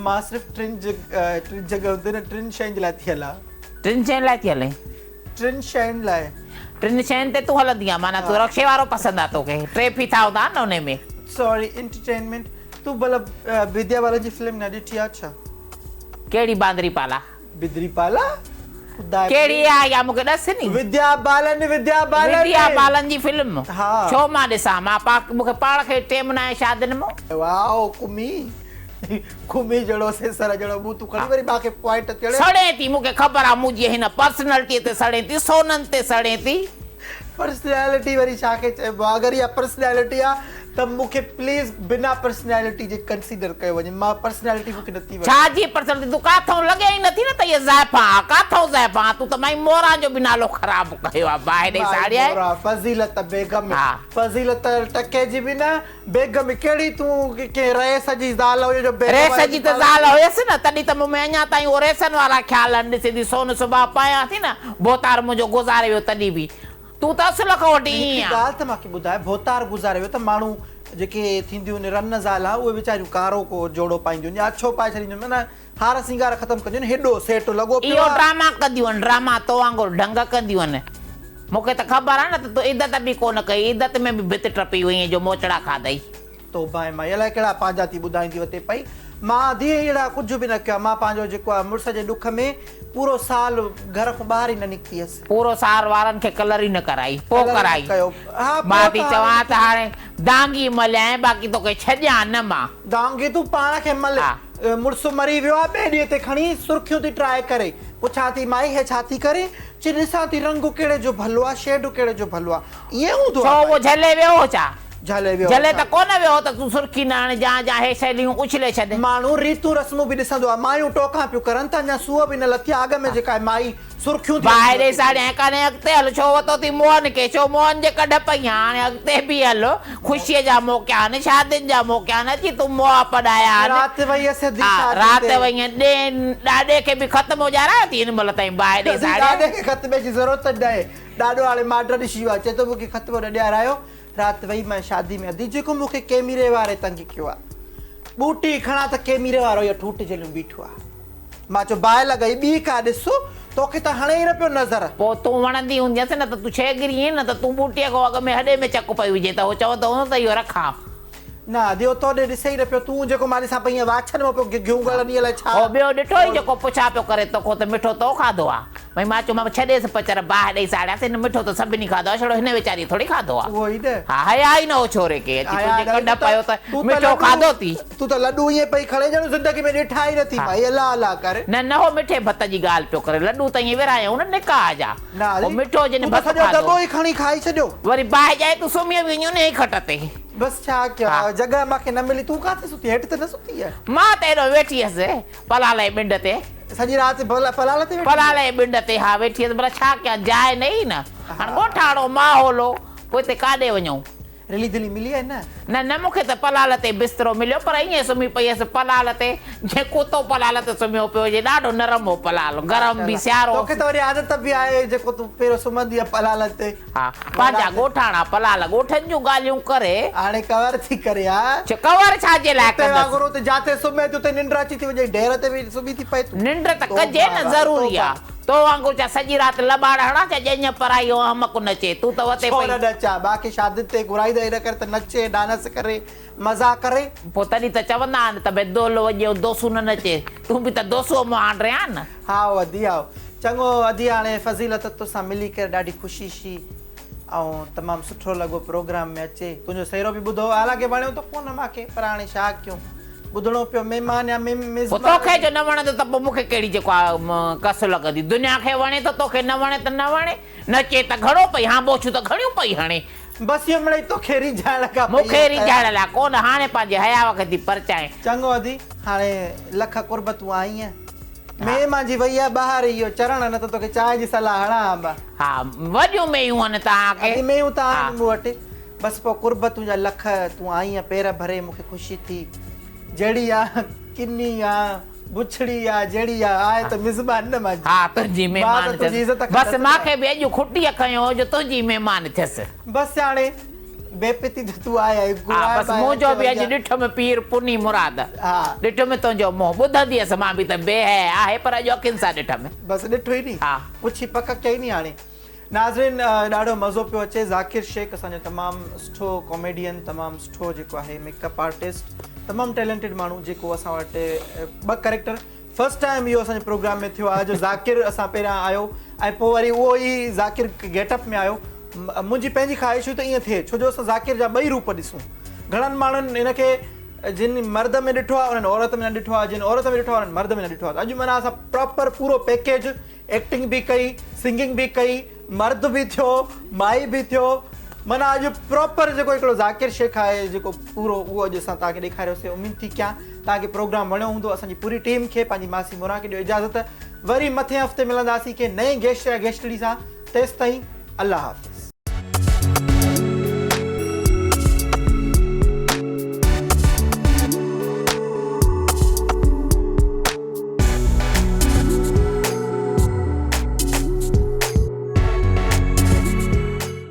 مان صرف ٽن ٽن جڳهن تي نه ٽن شين جي لاء ٿي هلان. ٽن شين لاء ٿي هلين. ٽن شين لاء. ٽن شين تي تون هلندي آن معنيٰ تون رڪشي وارو پسند آ توکي ٽي ڦيٿا هوندا آهن نه انهي ۾. سوري انٽرٽينمينٽ تون ڀلا وديا بالن جي فلم نه ڏٺي آ ڇا. ڪهڙي باندري پالا. بدري پالا خدا ڪهڙي آ اها مونکي ڏس ني. وديا بالن وديا بالن وديا بالن جي فلم ها ڇو مان ڏسان مان پاڪ مونکي پاڻ کي ٽيم ناهي شادين مون. واو ڪمي ڪمي جهڙو سيسر جهڙو منهن تون کڻي وري مان کي پوائنٽ چڙهي. سڙين ٿي مونکي خبر آ مون جي هن پرسنلٽي تي سڙين ٿي سونن تي سڙين ٿي. پرسنالٽي وري ڇا کي چئبو آ اگر اها پرسنالٽي آ ته مون کي پليز بنا پرسنالٽي جي ڪنسيڊر ڪيو وڃي مان پرسنالٽي مون کي نٿي وڻي. ڇا جي پرسنالٽي تون ڪاٿئون لڳين ئي نٿي نه ته هيء زائفان آ ڪاٿئون زائفان آ تون ته مائي موران جو به نالو خراب ڪيو آ باهه ڏئي مائي ساڙي آهي. موران فضيلت بيگم ها. فضيلت ٽڪي جي به نه بيگم ڪهڙي تون ڪنهن رئيس جي زال هئين جو بيگم رئيس واري جي ته زال هيس نه تڏهن ته مون ۾ اڃا تائين اهو رئيسن وارا خيال آهن ڏسين ٿي سون سڀاء پايان ٿي نه ڀوتار منهنجو گذاري ويو تڏهن به تون ته اصل کان وٺي ائين هڪ آن. ڳالهه ته مان کي ٻڌاء، ڀوتار گذاري ويو ته ماڻهو جيڪي ٿينديون آهن رن زالان اهي ويچاريون ڪارو ڪو جوڙو پائينديون آهن يا اڇو پائي ڇڏينديون آهن معنيٰ هار سينگار ختم ڪنديون آهن هيڏو سيٽ لڳو پيو اهو آهي. ڊراما ڪنديون آهن ڊراما تو وانگر ڍنگ ڪنديون آهن. مون کي ته خبر آهي نه ته تو عدت به ڪونه ڪئي عدت ۾ به ڀت ٽپي وئين جو موچڙا کاڌئي. توبه ۽ مائي الائي ڪهڙا پنهنجا ٿي ٻڌائيندي وتي پئي. مان ڌيء اهڙا ڪجهه به نه ڪيو آهي. مان پنهنجو جيڪو آهي مڙس جي ڏک ۾ پورو سال گهر کان ٻاهر ئي نه نڪتي هيس. پورو سال وارن کي ڪلر ئي نه ڪرائي. پوء ڪلر ئي نه ڪرائي. ڪيو. ها پوء مان ٿي ته هاڻي چوان ته نڪتي. هاڻي دانگي مليانء باقي توکي ڇڏيان نه مان. دانگي تون پاڻ کي مل. ها. مڙس مري ويو آهي ٻئي ڏينهن تي کڻي سرخيون ٿي ٽرائي ڪري. پڇان ٿي مائي هي ڇا ٿي ڪرين؟ چي ڏسان ٿي رنگ ڪهڙي جو ڀلو آهي شيڊ ڪهڙي جو ڀلو آهي. ائين هوندو ڇو آهي اهو مائي. جهلي ويو هو ڇا؟ جهلي ويو هو جهلي ڇا؟ ته ڪونه ويو هو ته تون سرخي نه هڻجان جا هي شيليون اڇلي ڇڏ. ماڻهو ريتون رسمون به ڏسندو آهي. مايون ٽوڪان پيون ڪرن ته اڃا سوء به نه لٿي آهي اڳ ۾ جيڪا آهي مائي سرخيون ٿي باهه اچي ڏي وتي پئي. ساڙيانء ڪانهي اڳتي هل ڇو وتو ٿي موهن کي ڇو موهن جي ڪڍ پئي آن هاڻي اڳتي به هل خوشيء جا موقعا آهن شادين جا موقعا آهن اچي تون مئا پڏايا آهن رات وئي هيس ادي ها شادي رات تي. وئين ڏي ڏاڏي کي به ختمو ڏيارايو ٿي هن مهل تائين باهه ڏي ادي ساڙيانء. ڏاڏي کي ختمي جي ضرورت ناهي ڏاڏو هاڻي ماڊ ڏسي ويو آهي چئي ٿو مون کي ختمو نه ڏيارايو رات وئي مان شادي ۾ ادي جيڪو مون کي ڪيميري واري تنگ ڪيو آ ٻوٽي کڻان ته ڪيميري وارو اهو ٺوٺ جهليون بيٺو آ مان چيو باهه لڳئي ٻي ڪا ڏس توکي ته هڻي ئي نه پيو نظر. پوء تون وڻندي هوندينس نه ته تون ڇيڳري آهين نه ته تون ٻوٽيء کان اڳ ۾ هڏي ۾ چڪ پئي وجهين ته هو چوندو هوندو ته اهو رکان. نه ادي هو تو ڏي ڏسي ئي نه پيو تون جيڪو مان ڏسان پئي ائين واڇن مان پيو گيهون ڳڙن الائي ڇا. هو ٻيو ڏٺو ئي جيڪو پڇا پيو ڪري توکون ته مٺو تو کاڌو آ. ڀئي مان چيو مان ڇڏيس پچر باهه ڏئي ساڙيانس هن مٺو ته سڀني کاڌو آ ڇڙو هن ويچاريء ٿوري کاڌو آ. اهو ئي نه. ها حياء ئي نه هو ڇوري کي اچي حياء تنهنجي نه ڪنڍ پيو ته مٺو کاڌو ٿي. تون ته لڏون ائين پئي کڻين ڄڻ زندگي ۾ ڏٺا ئي نه ٿي ڀائي الله الله ڪر. نه نه هو مٺي ڀت جي ڳالهه پيو ڪري لڏون ته ائين ورهايائون نه نڪاح جا. نه هو علي مٺو جن تون ته ڀت سڄو کاڌو. دٻو ئي کڻي کائي ڇڏيو. وري باهه ڄائي تون سمهي وئين انهيء کٽ تي. بس ڇا ڪيان جڳهه مان کي نه ملي تون ڪاٿي ستي هيٺ ته نه ستي آهين. مان ته ايڏو ويٺي هيس پلال جي ٻنڊ تي. سڄي رات پلال تي ويٺي پلال جي ٻنڊ تي ها ويٺي هيس ڀلا ڇا ڪيان جاء نه هئي نه هاڻ ڳوٺاڻو ماحول هو پوء هتي ڪاڏي وڃون. رلي دلي ملي آهي نه؟ نه نه مون کي ته پلال تي بسترو مليو پر ائين سمهي پئي هيس پلال تي جيئن ڪتو پلال تي سمهيو پيو هجي ڏاڍو نرم هو پلال گرم به سيارو توکي ته وري عادت به آهي جيڪو تون پهريون سمهندي هئين پلال تي. ها پنهنجا ڳوٺاڻا پلال ڳوٺن جون ڳالهيون ڪري. هاڻي ڪور ٿي ڪري ها. ڇو ڪور ڇا جي لاء ڪتي ڪندس. وانگر اتي جاتي سمهين ٿي اتي ننڊ اچي ٿي وڃي ڍير تي به سمهي ٿي پئي تون. ننڊ ته ڪجي نه ضروري آ. تو وانگر ڇا سڄي رات لٻاڙ هڻان ڇا ڄڃ پرائي هو احمق نچي تون ته وتي ڇو پئي. نه نچان باقي شادين تي گهرائيندا ئي نه ڪر ته نچي ڊانس ڪري مزا ڪري. پوء تڏهن ته چوندا آهن ته ڀئي دهل وڄي ۽ دوسو نه نچي تون به ته دوسوء مهانڊ آهين نه. هائو ادي هائو. چڱو ادي هاڻي فضيلت توسان ملي ڪري ڏاڍي خوشي شي ۽ تمام سٺو لڳو پروگرام ۾ اچي تنهنجو سهرو به ٻڌو حالانڪه وڻيو ته ڪونه مانکي پر هاڻي ڇا ڪيون ٻڌڻو پيو مهمان يا پوء مزمان توکي جو نه وڻندو ته پوء مونکي ڪهڙي جيڪو آ ڪس لڳندي دنيا کي وڻي ٿو توکي نه وڻي ته نه وڻي نچي ته گهڻو پئي هانبوڇون ته گهڻيون پئي هڻي. بس اهو مڙئي توکي ريجهائڻ کان پئي مونکي ريجهائڻ لاء ڪونه هاڻي پنهنجي حياء کي ٿي پرچائين. چڱو ادي هاڻي لک قرب تون آئينء. مينهن مانجي وئي آ ٻاهر اهو چرڻ نه ته توکي چانهه جي صلاح هڻان ها مان. ها وڏيون مينهون آهن توهان کي. ادي مينهون ته آهن مون وٽ بس پوء قرب تنهنجا لک تون آئينء پير ڀري مون کي خوشي ٿي جهڙي آ ڪني آ بڇڙي آ جهڙي آ آهي ته مزمان نه مانجي. ها تنهنجي مان مهمان ته تنهنجي ٿيس عزت بس ڪندس مان نه. کي به اڄ کٽيء کنيو هو جو تنهنجي مهمان ٿيس. بس هاڻي بي پتي ته تون آهي ۽ ها گهرائي بس ٻاهر منهنجو اچي به وئي اڄ آهي. ڏٺم پير پني مراد ها. ڏٺم تنهنجو منهن ٻڌندي هيس مان به ته بي حياء آهي پر اڄ اکين سان ڏٺم. بس ڏٺو ئي ني ها. پڇي پڪ ڪئي ني هاڻي. ناظرين ڏاڍو مزو پيو اچي ذاڪر شيخ اسان جو تمام سٺو ڪاميڊين تمام سٺو جيڪو آهي ميڪ اپ آرٽسٽ تمام ٽيلنٽيڊ ماڻهو جيڪو اسان وٽ ٻه ڪريڪٽر فرسٽ ٽائيم اهو اسان جي پروگرام ۾ ٿيو آهي جو ذاڪر اسان پهريان آيو ۽ پوء وري اهو ئي ذاڪر گيٽ اپ ۾ آيو منهنجي پنهنجي خواهش هئي ته ائين ٿئي ڇو جو اسان ذاڪر جا ٻئي روپ ڏسون گهڻن ماڻهن هن کي جن مرد ۾ ڏٺو آهي انهن عورت ۾ نه ڏٺو آهي جن عورت ۾ ڏٺو آهي انهن مرد ۾ نه ڏٺو آهي اڄ معنيٰ اسان پراپر پورو پيڪيج ايڪٽنگ به ڪئي سنگنگ به ڪئي مرد به ٿيو مائي به ٿيو معنيٰ اڄ پراپر جيڪو هڪڙو ذاڪر شيخ آهي جيڪو پورو اهو اڄ اسان توهان کي ڏيکاريوسي اميد ٿي ڪيان توهان کي پروگرام وڻيو هوندو اسان جي پوري ٽيم کي پنهنجي ماسي موران کي ڏيو اجازت وري مٿين هفتي ملنداسين ڪنهن نئين گيسٽ يا گيسٽڙي سان تيستائين الله حافظ.